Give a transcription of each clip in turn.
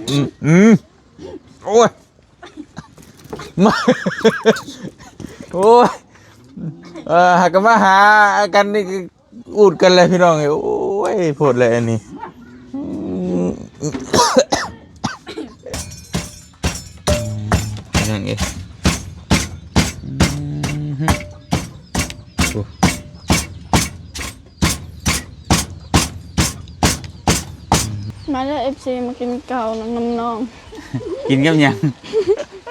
ອືມ ອືມ ໂອ້ຍ ມາ ໂອ້ຍ ເອີ ຫາກະມາຫາກັນນີ້ ອູດກັນແລ້ວພີ່ນ້ອງເອີຍ. ໂອ້ຍ ໂພດແລ້ວອັນນີ້ ອືມ ພີ່ນ້ອງເອີຍ ອືມ ໂອ້ ມາເດີ ເອັຟຊີ ມາກິນເຂົ້ານຳນ້ອງ. ກິນກັບຫຍັງ?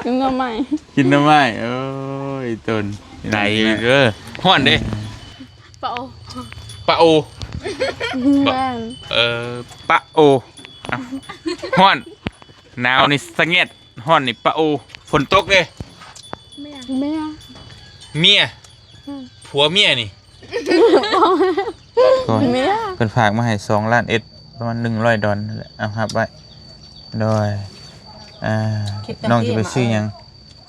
ກິນໜໍ່ໄມ້ ກິນໜໍ່ໄມ້. ໂອ້ຍ ຕົນ ໄດ້ຢູ່ເດີ. ຮ້ອນເດ້. ປາໂອ ປາໂອ ແມ່ນ ເອີ ປາໂອ. ເອົ້າ ຮ້ອນ ໜາວນີ້ສະແງດ ຮ້ອນນີ້ປາໂອ. ຝົນຕົກເດ້. ເມຍ ເມຍ ເມຍ ອືມ ຜົວເມຍນີ້ ໂອ້ຍ ເມຍ ເພິ່ນຝາກມາໃຫ້ສອງລ້ານເອັດ ປະມານໜຶ່ງຮ້ອຍດອນນັ້ນແຫຼະ. ເອົາ ຮັບໄວ້. ໂດຍ ອ່າ ນ້ອງຈະໄປຊື້ຫຍັງ?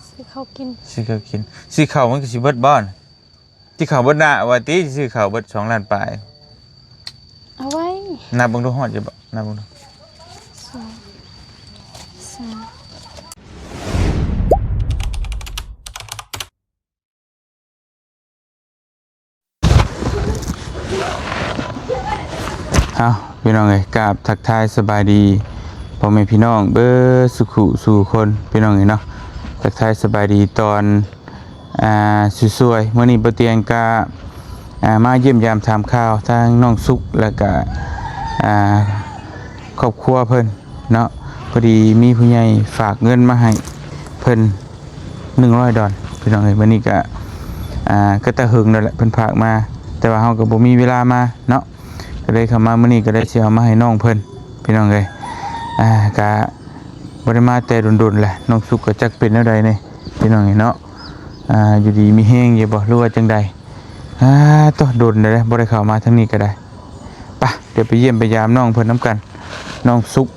ຊື້ເຂົ້າກິນ ຊື້ເຂົ້າກິນ. ຊື້ເຂົ້າມັນກໍຊິເບິດບໍ່? ຊິເຂົ້າເບິດໜ້າວ່າຕິ ຊື້ເຂົ້າເບິດສອງລ້ານປາຍ. ເອົາໄວ້ ນັບເບິ່ງດູ ຮອດຢູ່ບໍ່? ນັບເບິ່ງດູ ສອງ ສາມ. ເອົາ ພີ່ນ້ອງເອີຍ ກາບທັກທາຍສະບາຍດີພໍ່ແມ່ພີ່ນ້ອງເບິດສູ່ຄູ່ສູ່ຄົນ ພີ່ນ້ອງເອີຍເນາະ. ທັກທາຍສະບາຍດີຕອນ ອ່າ ສວຍໆ. ມື້ນີ້ບໍ່ຕຽງກະ ອ່າ ມາຢ້ຽມຢາມຖາມຂ່າວທາງນ້ອງສຸກ ແລ້ວກະ ອ່າ ຄອບຄົວເພິ່ນເນາະ. ພໍດີມີຜູ້ໃຫຍ່ຝາກເງິນມາໃຫ້ເພິ່ນໜຶ່ງຮ້ອຍດອນ ພີ່ນ້ອງເອີຍ. ມື້ນີ້ກະ ອ່າ ກະຕາເຫິງແລ້ວແຫຼະ ເພິ່ນຝາກມາ ແຕ່ວ່າເຮົາກະບໍ່ມີເວລາມາເນາະ. ກໍເລີຍເຂົ້າມາມື້ນີ້ ກໍເລີຍຊິເອົາມາໃຫ້ນ້ອງເພິ່ນ ພີ່ນ້ອງເອີຍ. ອ່າ ກະບໍ່ໄດ້ມາແຕ່ດົນໆແຫຼະ ນ້ອງສຸກກໍຈັກເປັນແນວໃດແດ່ ພີ່ນ້ອງເອີຍເນາະ. ອ່າ ຢູ່ດີມີແຮງຢູ່ບໍ່ ຫຼືວ່າຈັ່ງໃດ? ອ່າ ໂຕ ດົນແລ້ວເດ້ ບໍ່ໄດ້ເຂົ້າມາທາງນີ້ກໍໄດ້. ໄປ ດຽວໄປຢ້ຽມໄປຢາມນ້ອງເພິ່ນນຳກັນ ນ້ອງສຸກ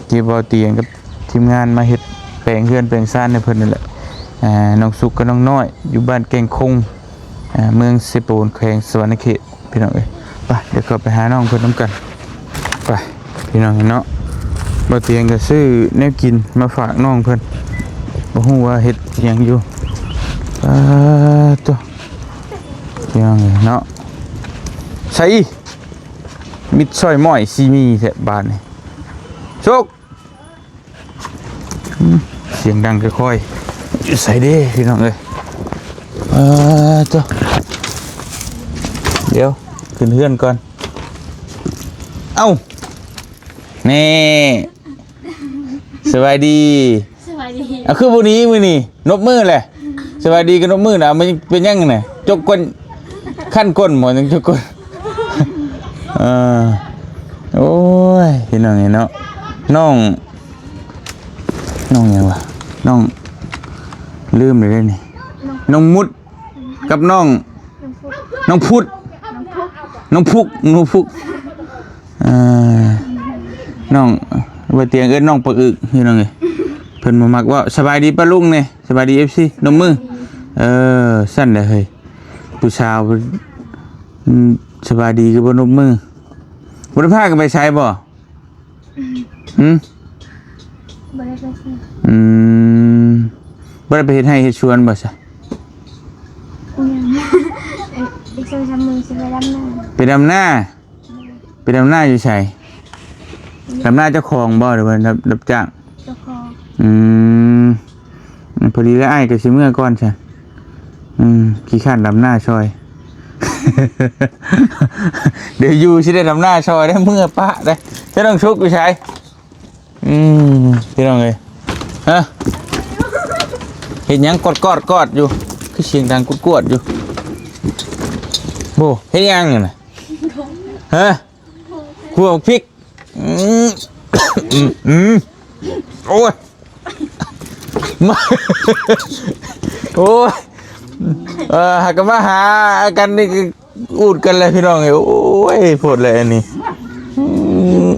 ທີ່ເວົ້າຕຽງກັບທີມງານມາເຮັດແປງເຮືອນແປງຊານໃຫ້ເພິ່ນນັ້ນແຫຼະ. ອ່າ ນ້ອງສຸກກັບນ້ອງນ້ອຍ ຢູ່ບ້ານແກ້ງຄົງ ອ່າ ເມືອງເຊໂປນ ແຂວງສະຫວັນນະເຂດ ພີ່ນ້ອງເອີຍ. ໄປ ດຽວເຂົ້າໄປຫານ້ອງເພິ່ນນຳກັນ. ໄປ ພີ່ນ້ອງເນາະ. ບໍ່ຕຽງກໍຊື້ແນວກິນມາຝາກນ້ອງເພິ່ນ ບໍ່ຮູ້ວ່າເຮັດຫຍັງຢູ່. ປາດໂທ້ ພີ່ນ້ອງເນາະ. ໃສ່ມິດຊ່ອຍມ້ອຍຊີມີແທ້ບາດນີ້ ສຸກ. ອືມ ສຽງດັງຄ່ອຍໆ ຢູ່ໃສເດ້ ພີ່ນ້ອງເອີຍ? ເອີ ໂທ້ ດຽວຂຶ້ນເຮືອນກ່ອນ. ເອົ້າ ແນ່ ສະບາຍດີ. ສະບາຍດີ. ອ່ະ ຄືບໍ່ໜີມື້ນີ້? ນົບມືແຫຼະ. ສະບາຍດີກໍນົບມືນະ. ມັນເປັນຫຍັງນະ? ຈົກກົ້ນ ຄັນກົ້ນບໍ່? ຍັງຈົກກົ້ນ. ເອີ ໂອ້ຍ ພີ່ນ້ອງເອີຍເນາະ. ນ້ອງ ນ້ອງຫຍັງວະ? ນ້ອງ ລືມໄປເລີຍນີ້. ນ້ອງມຸດ ກັບນ້ອງ ນ້ອງພຸດ ນ້ອງພຸກ ນ້ອງພຸກ ເອີ ນ້ອງ ບໍ່ຕຽງເອີ້ນນ້ອງປາອຶກ ພີ່ນ້ອງເອີຍ. ເພິ່ນບໍ່ມັກເວົ້າ. ສະບາຍດີປ້າລຸງແດ່. ສະບາຍດີ ເອັຟຊີ ນົບມື. ເອີ ຊັ້ນແຫຼະເຮີ້ຍ ຜູ້ສາວ ອືມ ສະບາຍດີຄືບໍ່ນົບມື? ບໍ່ໄດ້ພາກັນໄປໃສບໍ່? ຫຶ? ບໍ່ໄດ້ໄປໃສ. ອືມ ບໍ່ໄດ້ໄປເຮັດໄຮ່ເຮັດສວນບໍ່ຊະ? ຍັງ ອີກສອງສາມມື້ຊິໄປດຳນາ. ໄປດຳນາ? ໄປດຳນາຢູ່ໃສ? ດຳນາເຈົ້າຂອງບໍ່ ຫຼືວ່າ ຮັບຈ້າງ? ເຈົ້າຂອງ. ອືມ ພໍດີແລ້ວ ອ້າຍກໍຊິເມືອກ່ອນຊະ. ອືມ ຂີ້ຄ້ານດຳນາຊ່ອຍ. ດຽວຢູ່ຊິໄດ້ດຳນາຊ່ອຍໄດ້ ເມືອປະໄດ້. ເຈົ້ານ້ອງສຸກຢູ່ໃສ? ອືມ ພີ່ນ້ອງເອີຍ ຮະ ເຮັດຫຍັງກອດໆ ກອດຢູ່? ຄືສຽງດັງກວດໆຢູ່. ໂອ້ ເຮັດຫຍັງນັ້ນນະ? ຮະ ຂົ້ວບັກພິກ. ອືມ ອືມ ໂອ້ຍ ມາ ໂອ້ຍ ເອີ ຫາກະມາຫາກັນນີ້ ອູດກັນແລ້ວ ພີ່ນ້ອງເອີຍ. ໂອ້ຍ ໂພດແລ້ວອັນນີ້. ອືມ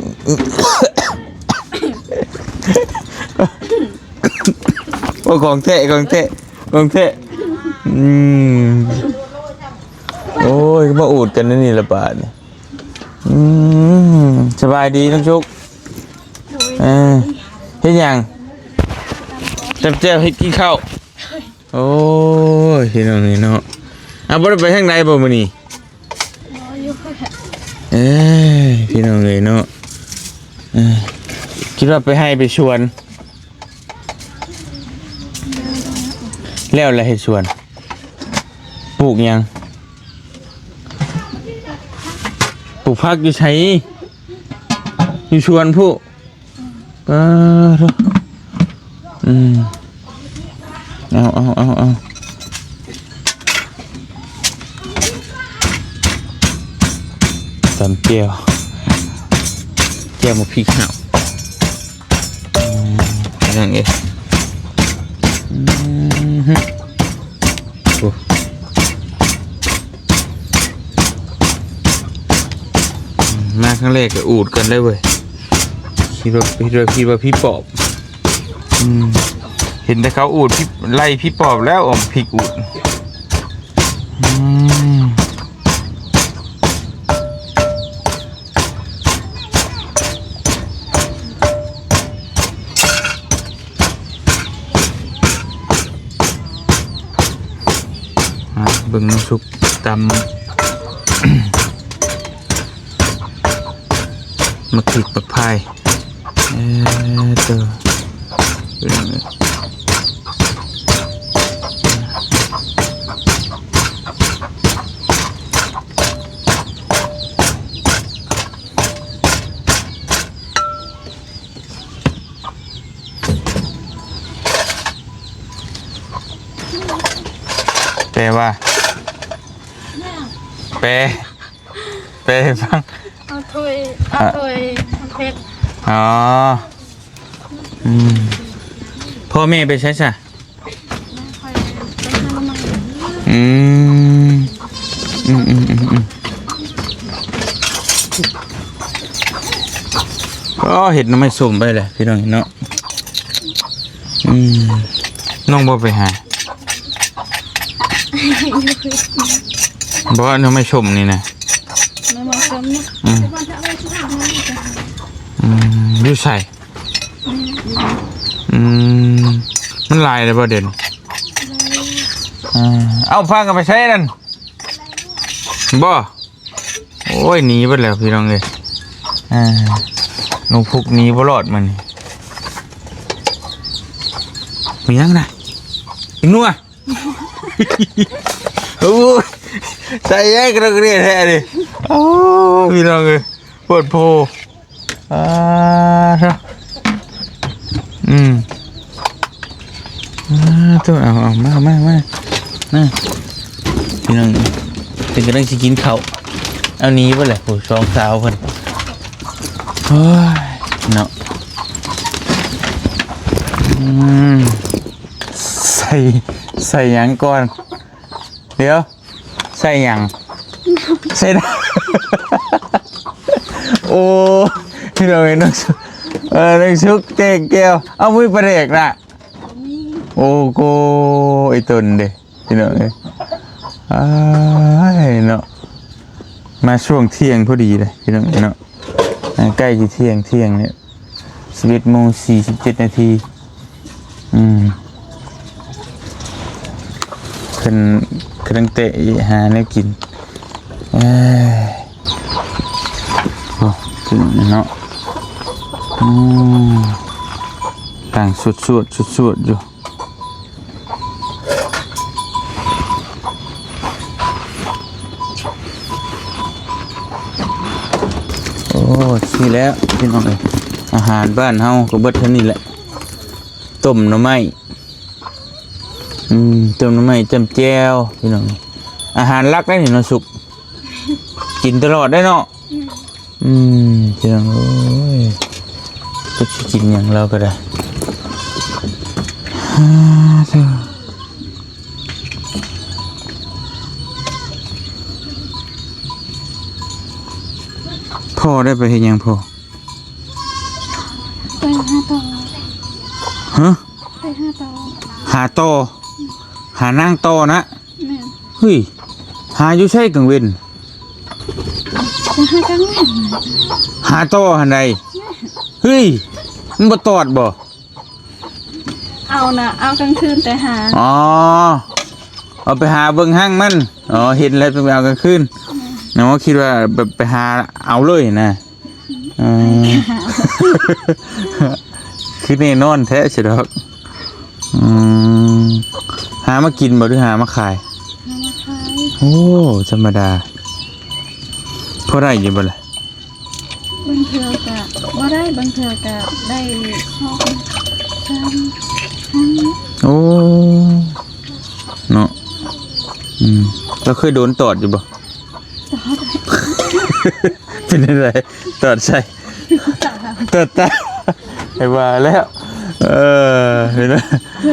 ໂອ້ ຂອງແທ້ ຂອງແທ້ ຂອງແທ້. ອືມ ໂອ້ຍ ມາອູດກັນໃນນີ້ລະບາດນີ້. ອືມ ສະບາຍດີນ້ອງຊຸກ. ໂດຍ ເອີ ສະບາຍດີ. ເຮັດຫຍັງ? ຕຳແຈ່ວເຮັດກິນເຂົ້າ. ໂອ້ຍ ພີ່ນ້ອງເອີຍເນາະ. ເອົາ ບໍ່ໄດ້ໄປທາງໃດບໍ່ມື້ນີ້? ບໍ່ຢູ່. ເອີຍ ພີ່ນ້ອງເອີຍເນາະ. ເອີ ຄິດວ່າໄປໄຮ່ໄປສວນ. ແລ້ວລະເຮັດສວນ ປູກຫຍັງ? ປູກຜັກຢູ່ໃສ? ຢູ່ສວນພຸ້ນ. ປາໂທ. ອືມ ເອົາ ເອົາ ເອົາ ເອົາ ຕຳແຈ່ວ ແຈ່ວໝາກພິກເນາະ. ອືມ ພີ່ນ້ອງເອີຍ ອືມ ໂອ້ ມາຄັ້ງແລກກໍອູດກ່ອນເລີຍເວີຍ. ຄິດວ່າ ຄິດວ່າ ຄິດວ່າຜີປອບ. ອືມ ເຫັນແຕ່ເຂົາອູດຜີ ໄລ່ຜີປອບແລ້ວ ເອົາພິກອູດ. ອືມ ອ່າ ເບິ່ງນ້ຳຊຸບຕຳ ໝາກພິກໝາກພາຍ ເອີ ໂຕ ແປວ່າ ແປ ແປໃຫ້ຟັງ. ເອົາຖ້ວຍ ເອົາ ອ່ະ ຖ້ວຍເຜັດ. ອໍ ອືມ ພໍ່ແມ່ໄປໃສຊະ? ຂ້ອຍໄປຫາໜໍ່ໄມ້. ອືມ ອືມ ອືມ ອືມ ອືມ ອໍ ເຮັດໜໍ່ໄມ້ສົ້ມໄປແຫຼະ ພີ່ນ້ອງເນາະ. ອືມ ນ້ອງບໍ່ໄປຫາ? ບໍ່ ໜໍ່ໄມ້ສົ້ມນີ້ນະ. ໜໍ່ໄມ້ສົ້ມນີ້. ອືມ ອືມ ຢູ່ໃສ? ອືມ ມັນຫຼາຍແລ້ວບໍ່ດຽວນີ້? ອ່າ ເອົາ ພາກັນໄປໃສນັ້ນ? ບໍ່ ໂອ້ຍ ໜີເບິດແລ້ວພີ່ນ້ອງເອີຍ. ອ່າ ໜູພຸກໜີບໍ່ລອດມັນ. ມີຫຍັງນະ? ອີນົວ. ໂອ້ຍ ໃສ່ແຍກກະເຣຍແທ້ນີ້. ໂອ້ຍ ພີ່ນ້ອງເອີຍ ໂພດໂພ. ອ່າ ອືມ ອ່າ ໂຕ ເອົາ ເອົາ ມາ ມາ ມາ ມາ ພີ່ນ້ອງ ເພິ່ນກຳລັງຊິກິນເຂົ້າ. ເອົາ ໜີເບິດແຫຼະ ໂອ້ ສອງສາວເພິ່ນ. ໂອ້ຍ ເນາະ ອືມ ໃສ່ ໃສ່ຫຍັງກ່ອນ? ດຽວ ໃສ່ຫຍັງ? ໃສ່ນ້ຳ ໂອ້ ພີ່ນ້ອງເອີຍ ນ້ອງສຸກ ເອີ ນ້ອງສຸກແກງແກ້ວ. ເອົາ ມີປາແດກນະ? ບໍ່ມີ. ໂອ້ໂກ ໄອ້ຕົນເດ້ ພີ່ນ້ອງເອີຍ. ອ້າຍເນາະ ມາຊ່ວງທ່ຽງພໍດີເດ້ ພີ່ນ້ອງເນາະ. ອ່າ ໃກ້ຊິທ່ຽງ ທ່ຽງນີ້ ສິບເອັດໂມງສີ່ສິບເຈັດນາທີ. ອືມ ເພິ່ນກຳລັງແຕະຫາແນວກິນ. ເອີຍ ໂອ້ ເນາະ ອືມ ຕ່າງສວດໆ ສວດໆ ຢູ່. ໂອ້ ຊີ້ແລ້ວພີ່ນ້ອງເອີຍ ອາຫານບ້ານເຮົາກໍເບິດເທົ່ານີ້ແຫຼະ. ຕົ້ມໜໍ່ໄມ້ ອືມ ຕົ້ມໜໍ່ໄມ້ຈ້ຳແຈ່ວ ພີ່ນ້ອງ. ອາຫານຫຼັກໄດ໋ນີ້ເນາະ ສຸກ ກິນຕະຫຼອດໄດ໋ເນາະ. ອືມ ອືມ ພີ່ນ້ອງເອີຍ ຈັກຊິກິນຫຍັງລາວກໍໄດ້. ພໍ່ໄດ້ໄປເຮັດຫຍັງພໍ່? ໄປຫາຕໍ່. ຮະ? ໄປຫາຕໍ່. ຫາຕໍ່? ຫານາງຕໍ່ນະ? ແມ່ນ. ເຮີ້ຍ ຫາຢູ່ໃສກາງເວັນ? ໄປຫາກາງເວັນ. ຫາຕໍ່ຫັ້ນໃດ? ແມ່ນ. ເຮີ້ຍ ມັນບໍ່ຕອດບໍ່? ເອົານະ ເອົາກາງຄືນແຕ່ຫາ. ອໍ ເອົາໄປຫາເບິ່ງຮັງມັນ. ອໍ ເຫັນແລ້ວໄປເອົາກາງຄືນ. ແມ່ນ. ເນາະ ຄິດວ່າແບບໄປຫາເອົາເລີຍນະ. ອືມ ຄືແນ່ນອນແທ້ຊິດອກ. ອືມ ຫາມາກິນບໍ່ ຫຼືຫາມາຂາຍ? ຫາມາຂາຍ. ໂອ້ ທຳມະດາ. ພໍໄດ້ຢູ່ບໍ່ລະ? ບາງເທື່ອກະບໍ່ໄດ້ ບາງເທື່ອກະໄດ້ສອງສາມຄັ້ງ. ໂອ້ ເນາະ. ອືມ ລາວເຄີຍໂດນຕອດຢູ່ບໍ່? ຕອດ. ເປັນຈັ່ງໃດ? ຕອດໃສ? ຕອດຕາ. ໃຫ້ວ່າແລ້ວ. ເອີ ເຫັນບໍ່?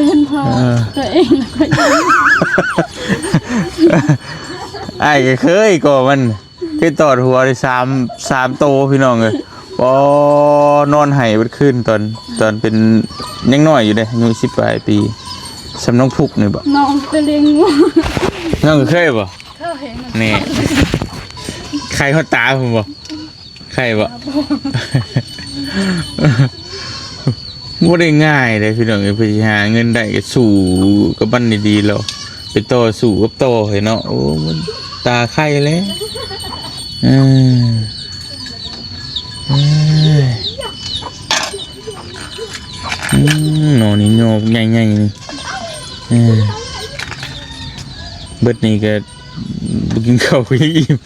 ເຫັນພໍ ເອີ ຕົວເອງກໍຍັງ ອ້າຍກໍເຄີຍກໍມັນ ເຄີຍຕອດຫົວໄດ້ສາມ ສາມໂຕພີ່ນ້ອງເອີຍ. ປໍ ນອນໄຫ້ເບິດຄືນຕອນ ຕອນເປັນຍັງນ້ອຍຢູ່ເດ້ ອາຍຸສິບປາຍປີ. ສ່ຳນ້ອງພຸກນີ້ບໍ? ນ້ອງໄປລ້ຽງງົວ. ນ້ອງກໍເຄີຍບໍ? ເຄີຍ. ນີ້ ໄຂ້ຮອດຕາພຸ້ນບໍ? ໄຂ້ບໍ? ບໍ່ໄດ້ງ່າຍເດ້ພີ່ນ້ອງເອີຍ ເພື່ອຊິຫາເງິນໄດ້ກໍສູ້ກັບມັນດີໆ ແລ້ວໄປຕໍ່ສູ້ກັບຕໍ່ໃຫ້ເນາະ. ໂອ້ ມັນຕາໄຂ້ແລ້ວ. ເອີ ເອີ ອືມ ໜໍ່ນີ້ ໜໍ່ບັກໃຫຍ່ໆ ນີ້. ເອີ ເບິດນີ້ກໍ ບໍ່ກິນເຂົ້າກໍຍັງອີ່ມ.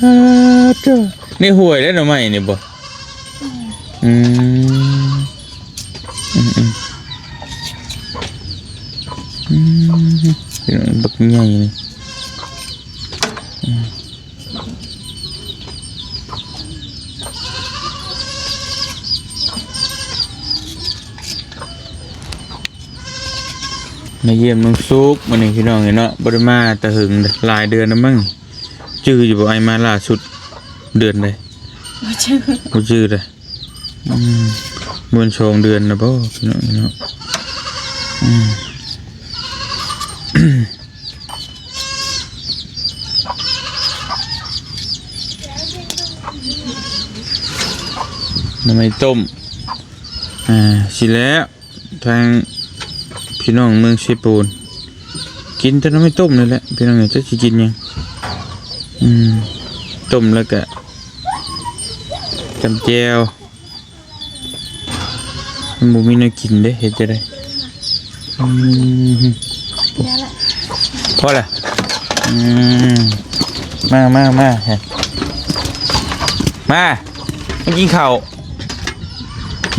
ອ້າ ໂທ້ ໃນຫ້ວຍແລ້ວໜໍ່ໄມ້ນີ້ບໍ? ອືມ ອືມ ອືມ ອືມ ອືມ ບັກໃຫຍ່ນີ້. ອືມ ມາຢ້ຽມນ້ອງສຸກມື້ນີ້ພີ່ນ້ອງເອີຍເນາະ ບໍ່ໄດ້ມາແຕ່ຫຶງ ຫຼາຍເດືອນແລ້ວມັ້ງ. ຈື່ຢູ່ບໍ່ ອ້າຍມາລ່າສຸດເດືອນໃດ? ບໍ່ຈື່ ບໍ່ຈື່ເດ້. ອືມ ບໍ່ແມ່ນສອງເດືອນແລ້ວບໍ່ພີ່ນ້ອງເນາະ? ອືມ ໜໍ່ໄມ້ຕົ້ມ ອ່າ ຊິແລ້ວ. ທາງພີ່ນ້ອງເມືອງເຊໂປນ ກິນແຕ່ໜໍ່ໄມ້ຕົ້ມນີ້ແຫຼະພີ່ນ້ອງເອີຍ ຈັກຊິກິນຫຍັງ. ອືມ ຕົ້ມແລ້ວກະຈ້ຳແຈ່ວ ມັນບໍ່ມີແນວກິນເດ້ ເຮັດຈັ່ງໃດ? ອືມ ພໍລະ. ອືມ ມາ ມາ ມາ ມາ ມາກິນເຂົ້າ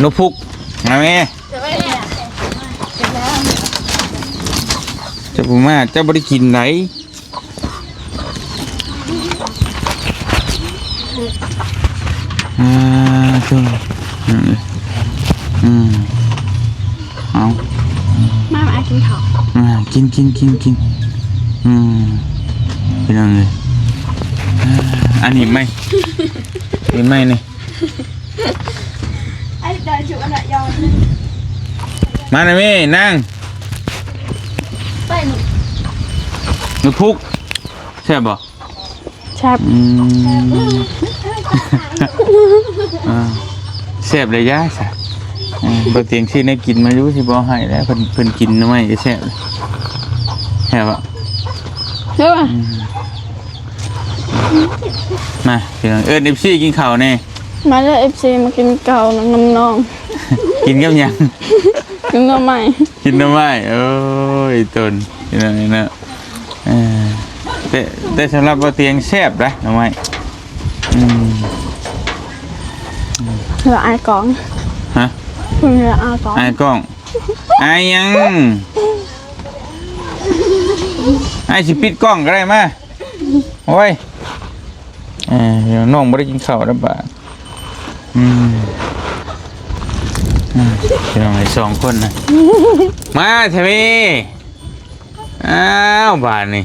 ນົກພຸກ ມາແມ່. ເຈົ້າບໍ່ມາ ເຈົ້າບໍ່ໄດ້ກິນໃດ. ອ່າ ໂທ້ ອືມ ເອົາ ມາ ມາກິນເຂົ້າ ອ່າ ກິນ ກິນ ກິນ ກິນ ອືມ ພີ່ນ້ອງເອີຍ ອ່າ ອັນນີ້ໃໝ່ ນີ້ໃໝ່ນີ້. ມານະແມ່ ນັ່ງ ນຸກພຸກ ແຊບບໍ່? ແຊບ ອືມ ອ່າ ແຊບເລີຍຢາຊະ. ເອີ ບໍ່ຕຽງຊື້ແນວກິນມາຢູ່ ຊິບໍ່ໃຫ້ແລ້ວ ເພິ່ນ ເພິ່ນກິນໜໍ່ໄມ້ກໍແຊບ ແຊບບໍ່? ແຊບ ອືມ ມາ ພີ່ນ້ອງ ເອີ້ນເອັຟຊີກິນເຂົ້າແດ່. ມາເດີ ເອັຟຊີ ມາກິນເຂົ້ານຳນ້ອງ. ກິນກັບຫຍັງ? ກິນໜໍ່ໄມ້ ກິນໜໍ່ໄມ້. ໂອ້ຍ ຕົນ ພີ່ນ້ອງເອີຍເນາະ. ເອີ ແຕ່ ແຕ່ສຳລັບບໍ່ຕຽງແຊບນະ ໜໍ່ໄມ້. ອືມ ເຫຼືອອາຍກ້ອງ. ຮະ? ເຫຼືອອາຍກ້ອງ. ອາຍກ້ອງ. ອາຍຫຍັງ? ອ້າຍຊິປິດກ້ອງກໍໄດ້ ມາ. ໂອ້ຍ ເອີ ນ້ອງບໍ່ໄດ້ກິນເຂົ້າແລ້ວບາດ. ອືມ ອືມ ພີ່ນ້ອງ ສອງຄົນນະ ມາແທ້ເວີຍ. ອ້າວ ບາດນີ້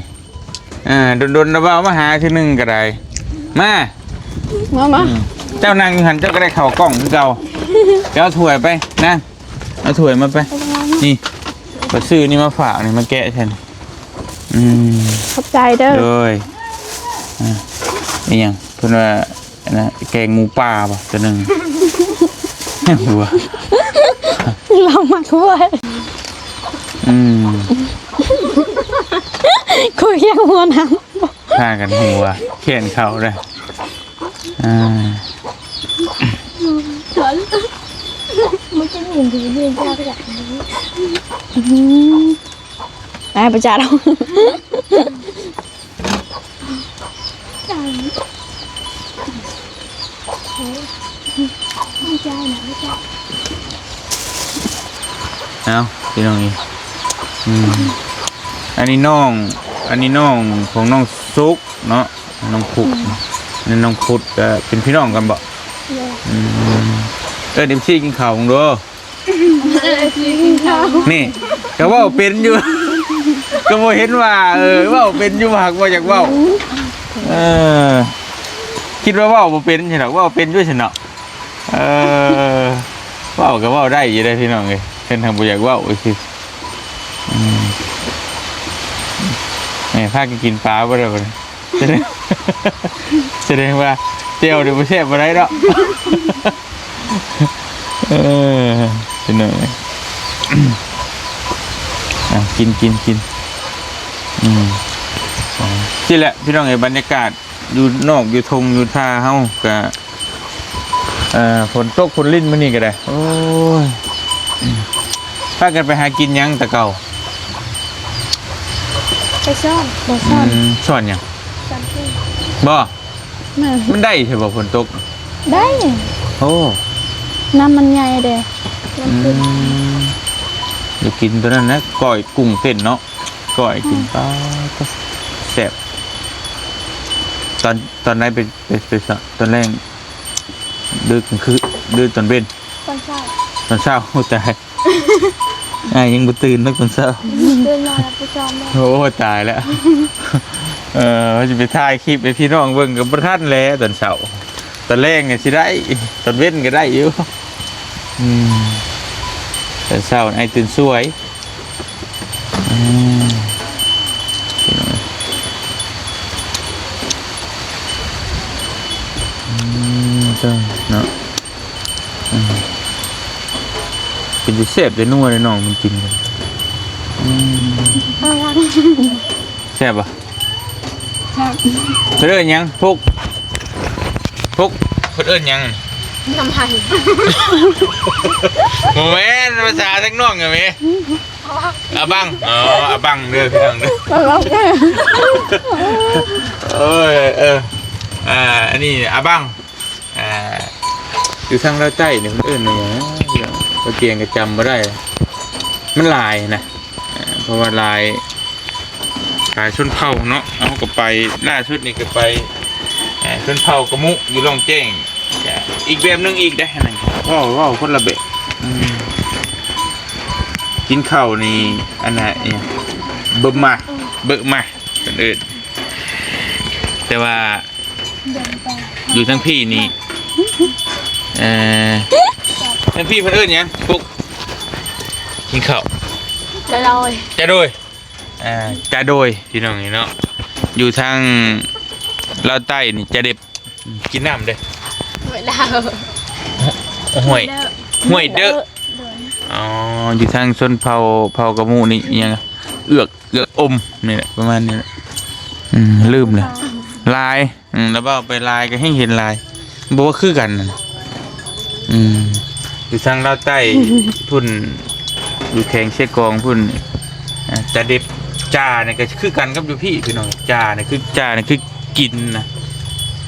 ເອີ ດົນໆ ລະເວົ້າມາຫາເທື່ອໜຶ່ງກໍໄດ້. ມາ ມາ ມາ ອືມ ເຈົ້ານັ່ງຢູ່ຫັ້ນ ເຈົ້າກໍໄດ້ເຂົ້າກ້ອງຄືເກົ່າ. ໄປເອົາຖ້ວຍໄປ ນາງ ເອົາຖ້ວຍມາໄປ. ນີ້ ຂ້ອຍຊື້ນີ້ມາຝາກນີ້ ມາແກະໃສ່. ອືມ ຂອບໃຈເດີ. ໂດຍ ອ່າ ອີຫຍັງ ເພິ່ນວ່າ ອັນນະ ແກງໝູປ່າບໍ່ ຕົວໜຶ່ງ ຫົວ ລາວມັກເວີຍ ອືມ ຄຸຍຮຽກຫົວນຳ ພາກັນຫົວແຂນເຂົາເດ້ ອ່າ ມັນຈະມີດີເລື່ອງເຈົ້າກໍຢາກ ອືມ ໄປປະຈານ ເອົ້າ ພີ່ນ້ອງເອີຍ ອືມ ອັນນີ້ນ້ອງ ອັນນີ້ນ້ອງຂອງນ້ອງສຸກເນາະ ນ້ອງພຸກ ອືມ ອັນນີ້ນ້ອງພຸດ ກໍເປັນພີ່ນ້ອງກັນບໍ? ໂດຍ ອືມ ເອີ້ນເອັຟຊີກິນເຂົ້າເບິ່ງດູ. ນີ້ກໍເວົ້າເປັນຢູ່ ກໍບໍ່ເຫັນວ່າ ເອີ ເວົ້າເປັນຢູ່ ຫາກບໍ່ຢາກເວົ້າ ເອີ ຄິດວ່າເວົ້າບໍ່ເປັນຊັ້ນດອກ ເວົ້າເປັນຢູ່ຊັ້ນເນາະ ເອີ ເວົ້າກໍເວົ້າໄດ້ຢູ່ເດ້ພີ່ນ້ອງເອີຍ ເພິ່ນຫາກບໍ່ຢາກເວົ້າຊື່ ອືມ ແມ່ ພາກັນກິນປາບໍ່ໄດ້ບັດນີ້. ສະແດງ ສະແດງວ່າແຈ່ວນີ້ບໍ່ແຊບປານໃດເນາະ ເອີ ພີ່ນ້ອງເອີຍ ອ່ະ ກິນ ກິນ ກິນ ອືມ ຊີ້ແຫຼະພີ່ນ້ອງເອີຍ ບັນຍາກາດຢູ່ນອກຢູ່ທົ່ງຢູ່ທ່າເຮົາກະ ເອີ ຝົນຕົກຝົນລິນມື້ນີ້ກໍໄດ້ ໂອ້ຍ ພາກັນໄປຫາກິນຫຍັງແຕ່ເກົ່າ? ໄປຊ້ອນ ບໍ່ຊ້ອນ ອືມ ຊ້ອນຫຍັງ? ຊ້ອນເພິ່ນ ບໍ່ ແມ່ນ ມັນໄດ້ໃຊ່ບໍ່ຝົນຕົກ? ໄດ້ ໂອ້ ນ້ຳມັນໃຫຍ່ເດ້ ນ້ຳຂຶ້ນ ອືມ ຢາກກິນຕົວນັ້ນນະ ກ້ອຍກຸ້ງເຕັ້ນເນາະ ກ້ອຍກິນ ອືມ ປາດໂທ້ ແຊບ ຕອນ ຕອນໃດໄປ ໄປ ໄປ ຕອນແລງ ຫຼືກາງຄືນ ຫຼືຕອນເວັນ? ຕອນເຊົ້າ ຕອນເຊົ້າ ໂອ້ ຕາຍ ອ້າຍຍັງບໍ່ຕື່ນເນາະຕອນເຊົ້າ ຕື່ນມາແລ້ວໄປຊ້ອນແລ້ວ ໂອ້ຍ ຕາຍແລ້ວ ເອີ ວ່າຊິໄປຖ່າຍຄລິບໃຫ້ພີ່ນ້ອງເບິ່ງກໍບໍ່ທັນແຫຼະຕອນເຊົ້າ ຕອນແລງນີ້ຊິໄດ້ ຕອນເວັນກໍໄດ້ຢູ່ ອືມ ຕອນເຊົ້າອ້າຍຕື່ນສວຍ ອືມ ອືມ ເຈົ້າເນາະ ອືມ ເປັນຕາແຊບແຕ່ນົວເດ້ນ້ອງມັນກິນກັນ ອືມ ແຊບບໍ່? ແຊບ ເພິ່ນເອີ້ນຫຍັງ? ພຸກ ພຸກ ເພິ່ນເອີ້ນຫຍັງ? ນ້ຳໄຫ້ ບໍ່ແມ່ນ ພາສາທາງນ້ອງແມ່ນ ອາບັງ ອໍ ອາບັງເດີພີ່ນ້ອງເດີ ໂອ້ຍ ເອີ ອ່າ ອັນນີ້ອາບັງ ອ່າ ຢູ່ທາງລາວໃຕ້ນີ້ເພິ່ນເອີ້ນວ່າຫຍັງ? ບ່າວກຽງກໍຈຳບໍ່ໄດ້ ມັນຫຼາຍນະ ອ່າ ເພາະວ່າຫຼາຍ ຫຼາຍຊົນເຜົ່າເນາະ ເຮົາກໍໄປ ລ່າສຸດນີ້ກໍໄປ ອ່າ ຊົນເຜົ່າກະມຸຢູ່ລ່ອງແຈ້ງ ກະອີກແບບໜຶ່ງອີກເດ້ ອັນນັ້ນເວົ້າ ເວົ້າຄົນລະແບບ ອືມ ກິນເຂົ້ານີ້ ອັນນ່າ ເອີ ເບີມາ ເບີມາ ເພິ່ນເອີ້ນ ແຕ່ວ່າ ຢູ່ທາງພີ້ນີ້ ເອີ ທາງພີ້ເພິ່ນເອີ້ນຫຍັງ? ປຸກ ກິນເຂົ້າ ຈາໂດຍ ຈາໂດຍ ອ່າ ຈາໂດຍ ພີ່ນ້ອງເອີຍເນາະ ຢູ່ທາງລາວໃຕ້ນີ້ ຈາເດັບ ກິນນ້ຳເດ້ ຫ້ວຍດາວ ຫ້ວຍ ຫ້ວຍເດີ ໂດຍ ອໍ ຢູ່ທາງຊົນເຜົ່າ ເຜົ່າກະມຸນີ້ ອີຫຍັງ ເອືອກ ເອືອກອົມນີ້ແຫຼະ ປະມານນີ້ແຫຼະ ອືມ ລືມແລ້ວ ຫຼາຍ ອືມ ແລ້ວເວົ້າໄປຫຼາຍກໍແຮ່ງເຫັນຫຼາຍ ບໍ່ວ່າຄືກັນ ອືມ ຢູ່ທາງລາວໃຕ້ພຸ້ນ ຢູ່ແຂວງເຊກອງພຸ້ນ ອ່າ ຈາເດັບ ຈານີ້ກໍຄືກັນກັບຢູ່ພີ້ ພີ່ນ້ອງ ຈານີ້ຄື ຈານີ້ຄືກິນນະ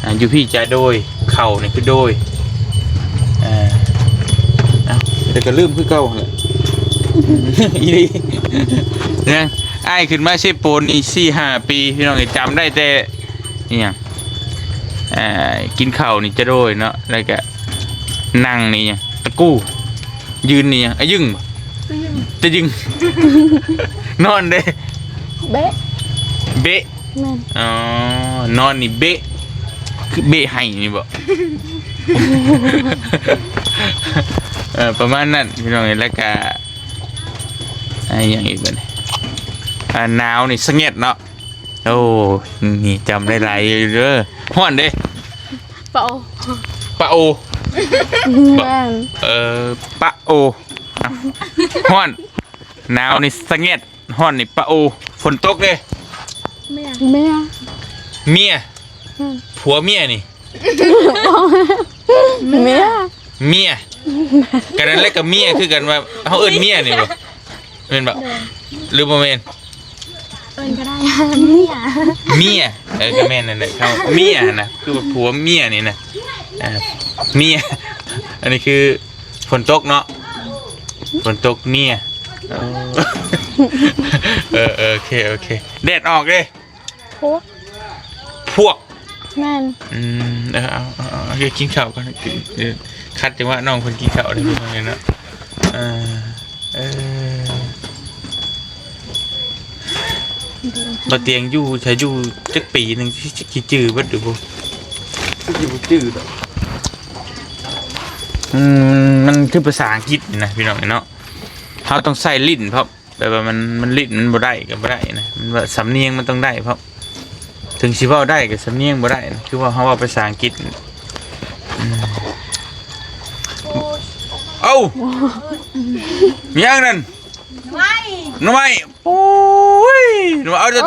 ອ່າ ຢູ່ພີ້ຈາໂດຍ ເຂົ້ານີ້ຄືໂດຍ ເອີ ເອົ້າ ແຕ່ກໍລືມຄືເກົ່າຫັ້ນແຫຼະ ອີ່ຫຼີ ຍັງ ອ້າຍຂຶ້ນມາເຊໂປນນີ້ສີ່ຫ້າປີ ພີ່ນ້ອງ ຈຳໄດ້ແຕ່ ອີຫຍັງ ອ່າ ກິນເຂົ້ານີ້ຈະໂດຍເນາະ ແລ້ວກະນັ່ງນີ້ຫຍັງ ຕະກູ້ ຢືນນີ້ຫຍັງ ອະຍຶງ ຕະຍຶງ ຕະຍຶງ ນອນເດ້ ເບະ ເບະ ແມ່ນ ອໍ ນອນນີ້ເບະ ຄືເບະໄຫ້ນີ້ບໍ? ເອີ ປະມານນັ້ນ ພີ່ນ້ອງເອີຍ ແລ້ວກະ ອາ ອີຫຍັງອີກບັດນີ້ ອາ ໜາວນີ້ສະຫງັດເນາະ ໂອ້ ນີ້ຈຳໄດ້ຫຼາຍຢູ່ເດີ ຮ້ອນເດ້ ປະໂອ ປະໂອ ແມ່ນ ເອີ ປະໂອ ຮ້ອນ ໜາວນີ້ສະແງດ ຮ້ອນນີ້ປະໂອ ຝົນຕົກເດ້ ເມຍ ເມຍ ເມຍ ແມ່ນ ຜົວເມຍນີ້ ເມຍ ເມຍ ກະນັ້ນແຫຼະ ກະເມຍຄືກັນ ວ່າເຮົາເອີ້ນເມຍນີ້ບໍ່ ແມ່ນບໍ່ ໂດຍ ຫຼືບໍ່ແມ່ນ? ເອີ້ນກໍໄດ້ ເມຍ ເມຍ ເອີ ກໍແມ່ນນັ້ນແຫຼະ ເຮົາເມຍຫັ້ນນະ ຄືວ່າຜົວເມຍນີ້ນະ ອ່າ ເມຍ ອັນນີ້ຄືຝົນຕົກເນາະ ຝົນຕົກເມຍ ເອີ ເອີ ເອີ ໂອເຄ ໂອເຄ ແດດອອກເດ້ ພວກ ພວກ ແມ່ນ ອືມ ເອີ ເອົາ ເອົາ ເອົາ ເອົາ ກິນເຂົ້າກ່ອນ ເອີ ຂັດຈັງຫວະນ້ອງເພິ່ນກິນເຂົ້າເດ້ ພີ່ນ້ອງເອີຍເນາະ ເອີ ເອີ ບໍ່ຕຽງຢູ່ ຖ້າຢູ່ຈັກປີໜຶ່ງ ຊິ ຊິຈື່ເບິດຫຼືບໍ່? ຄືຊິບໍ່ຈື່ດອກ ອືມ ມັນຄືພາສາອັງກິດນີ້ນະ ພີ່ນ້ອງເນາະ ເຮົາຕ້ອງໃຊ້ລີ້ນພ້ອມ ແບບວ່າມັນ ມັນລີ້ນມັນບໍ່ໄດ້ກໍບໍ່ໄດ້ນະ ມັນວ່າສຳນຽງມັນຕ້ອງໄດ້ພ້ອມ ເຖິງຊິເວົ້າໄດ້ກໍສຳນຽງບໍ່ໄດ້ນະ ຄືວ່າເຮົາເວົ້າພາສາອັງກິດ ອືມ ເອົ້າ ມີຫຍັງນັ້ນ? ໜໍ່ໄມ້ ໜໍ່ໄມ້ ໂອ້ຍ ໜໍ່ໄມ້ ເອົາ ໂຕ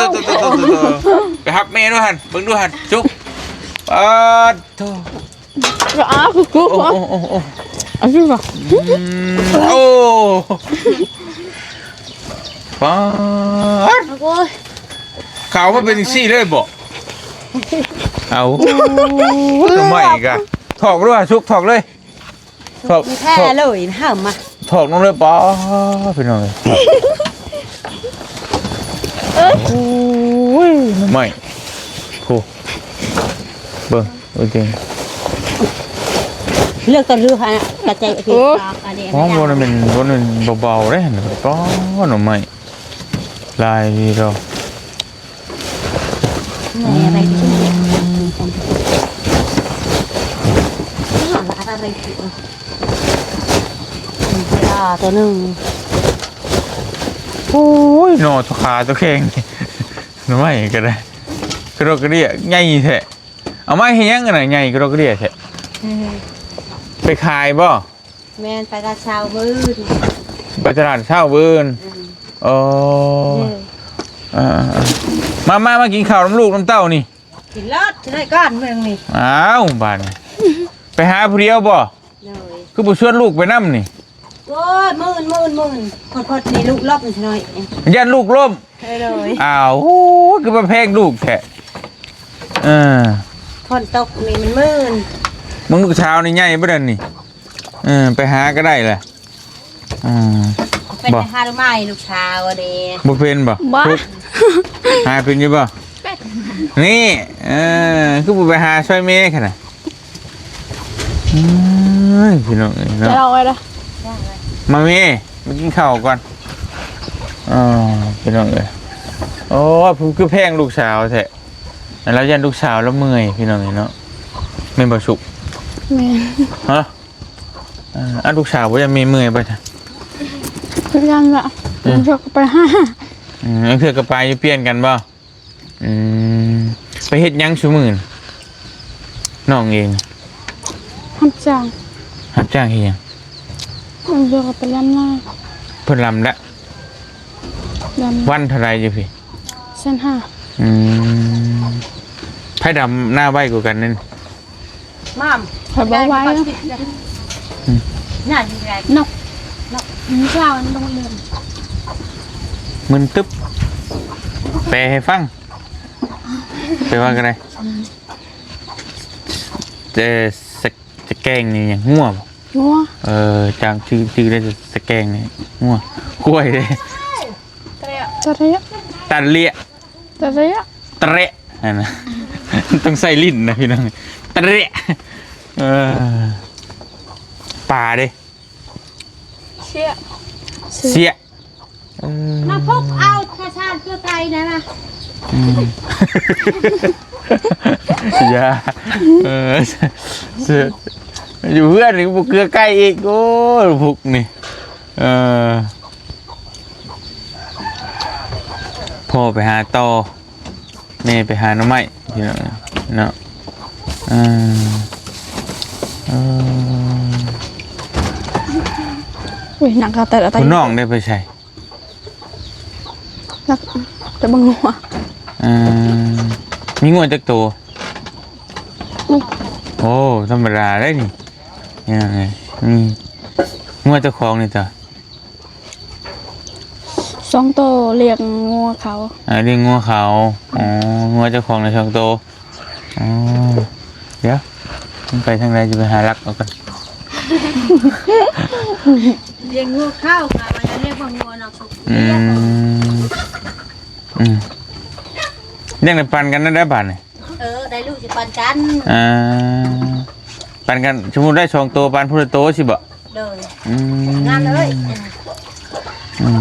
ໆ ໄປຮັບແມ່ດູຫັ້ນ ເບິ່ງດູຫັ້ນ ຈຸກ ປາດໂທ້ ກໍອ້າຄື ໂອ້ ໂອ້ ໂອ້ ໂອ້ ອັນນີ້ວ່າ ອືມ ໂອ້ ປາດ ໂອ້ຍ ຂາວມາເປັນຈັ່ງຊີ້ເລີຍບໍ? ເອົາ ໜໍ່ໄມ້ກະ ຖອກດ້ວຍ ສຸກ ຖອກເລີຍ ຖອກ ແທ້ເລີຍ ຫາມາ ຖອກລົງເລີຍ ປາດ ພີ່ນ້ອງເອີຍ ໂອ້ຍ ໜໍ່ໄມ້ ໂອ້ ເບິ່ງ ເບິ່ງຈິງ ເລືອກຕະລືຫາກະເຈະ ໂອ້ ອັນນີ້ ໂອ້ ບໍ່ແມ່ນ ບໍ່ແມ່ນເບົາໆເດ້ ປາດ ໜໍ່ໄມ້ ຫຼາຍດີດອກ ໜ່ວຍອະໄລດີ ອາ ຕົວໜຶ່ງ ໂອ້ຍ ໜໍ່ຕົວຂາຕົວແຂງ ໜໍ່ໄມ້ກໍໄດ້ ກະດອກກະເດຍໃຫຍ່ແທ້ ເອົາມາເຮັດຫຍັງຫັ້ນນະ ໃຫຍ່ກະດອກກະເດຍແທ້ ເອີ ໄປຂາຍບໍ່? ແມ່ນ ໄປຕອນເຊົ້າມື້ອື່ນ ໄປຕະຫຼາດເຊົ້າມື້ອື່ນ ອືມ ໂອ້ ເອີ ເອີ ເອີ ມາ ມາ ມາກິນເຂົ້ານຳລູກນຳເຕົ້ານີ້ ກິນເລີດ ຊິໄດ້ກ່ອນເມືອງນີ້ ອ້າວ ບາດນີ້ ໄປຫາຜູ້ດຽວບໍ່? ໂດຍ ຄືບໍ່ຊວນລູກໄປນຳນີ້? ໂອ້ຍ ມື່ນ ມື່ນ ມື່ນ ພອດໆ ນີ້ລູກລົ້ມຊະໜ້ອຍ ຢ້ານລູກລົ້ມ ເອີ ໂດຍ ອ້າວ ໂອ້ ຄືວ່າແພງລູກແທ້ ເອີ ຝົນຕົກນີ້ມັນມື່ນ ມຶງລູກສາວນີ້ໃຫຍ່ບໍ່ດຽວນີ້? ເອີ ໄປຫາກໍໄດ້ແຫຼະ ອືມ ເປັນ ບໍ່ ໄປຫາໄມ້ລູກສາວເດ້ ບໍ່ເປັນບໍ່? ບໍ່ ທຸກ ຫາເປັນຢູ່ບໍ່? ເປັນ ນີ້ ເອີ ຄືບໍ່ໄປຫາຊ່ອຍແມ່ຂະນະ? ເອີຍ ພີ່ນ້ອງເອີຍເນາະ ຈະເອົາໄວ້ລະ ມາແມ່ ມາກິນເຂົ້າກ່ອນ ເອີ ພີ່ນ້ອງເອີຍ ໂອ້ ຜູ້ຄືແພງລູກສາວແທ້ ລາວຢ້ານລູກສາວລາວເມື່ອຍ ພີ່ນ້ອງເອີຍເນາະ ແມ່ນບໍ່ສຸກ? ແມ່ນ ຮະ? ອ່າ ອັນລູກສາວບໍ່ຢ້ານແມ່ເມື່ອຍບໍ່? ຢ້ານລະ ອືມ ເທື່ອກໍໄປຫາ ອືມ ເທື່ອກໍໄປ ຢູ່ປ່ຽນກັນບໍ່? ອືມ ໄປເຮັດຫຍັງຊຸມື້ນີ້ ນ້ອງເອງ? ຮັບຈ້າງ ຮັບຈ້າງເຮັດຫຍັງ? ເພິ່ນເລີຍໄປລຳນາ ເພິ່ນລຳລະ ລຳ ວັນເທົ່າໃດຢູ່ພີ້? ແສນຫ້າ ອືມ ໃຜດຳນາໄວກວ່າກັນນັ້ນ? ໝ່ຳ ຂ້ອຍບໍ່ໄຫວ ອືມ ນກ ນກ ມື້ເຊົ້າມັນລົງເຮືອນ ມຶນຕຶບ ແປໃຫ້ຟັງ ແປວ່າຈັ່ງໃດ? ແຕ່ ສະ ສະແກງນີ້ຫຍັງ? ງົວບໍ່? ງົວ ເອີ ຈຳຊື່ ຊື່ໄດ້ ສະແກງນີ້ ງົວ ຄວາຍເດ້ ຕະເລະ ຕະເລະ ຕະເລະ ຕະເລະ ຕະເລະ ຫັ້ນນະ ຕ້ອງໃສ່ລີ້ນນະພີ່ນ້ອງ ຕະເລະ ເອີ ປາເດ້ ເຊຍ ເຊຍ ເອີ ມາພົບເອົາພາສາເຄືອໄກ່ນະ ອືມ ຢ່າ ເອີ ເຊຍ ຢູ່ເຮືອນນີ້ບໍ່ເຄືອໄກ່ອີກ ໂອ້ຍ ພວກນີ້ ເອີ ພໍ່ໄປຫາຕໍ່ ແມ່ໄປຫາໜໍ່ໄມ້ ພີ່ນ້ອງເນາະ ເອີ ເອີ ໂອ້ຍ ໜັກເອົາແຕ່ລະ ຜູ້ນ້ອງໄດ້ໄປໃສ? ລັກ ໄປເບິ່ງງົວ. ເອີ ມີງົວຈັກໂຕ? ໂອ້ ທຳມະດາເດ້ນີ້. ເອີ ອືມ ງົວເຈົ້າຂອງນີ້ຕະ? ສອງໂຕ ລ້ຽງງົວເຂົາ. ເອີ ລ້ຽງງົວເຂົາ. ອໍ ງົວເຈົ້າຂອງນະສອງໂຕ. ອໍ ດຽວ ມັນໄປທາງໃດ ຈະໄປຫາລັກເອົາກ່ອນ. ລ້ຽງງົວເຂົາ ວ່າຢ່າລ້ຽງງົວນອກ. ອືມ ອືມ ລ້ຽງແລ້ວປັນກັນໄດ້ບາດນີ້. ເອີ ໄດ້ລູກຊິປັນກັນ. ອ່າ ປັນກັນ ສົມມຸດໄດ້ສອງໂຕ ປັນຜູ້ລະໂຕຊິບໍ? ໂດຍ. ອືມ ງາມເລີຍ. ອືມ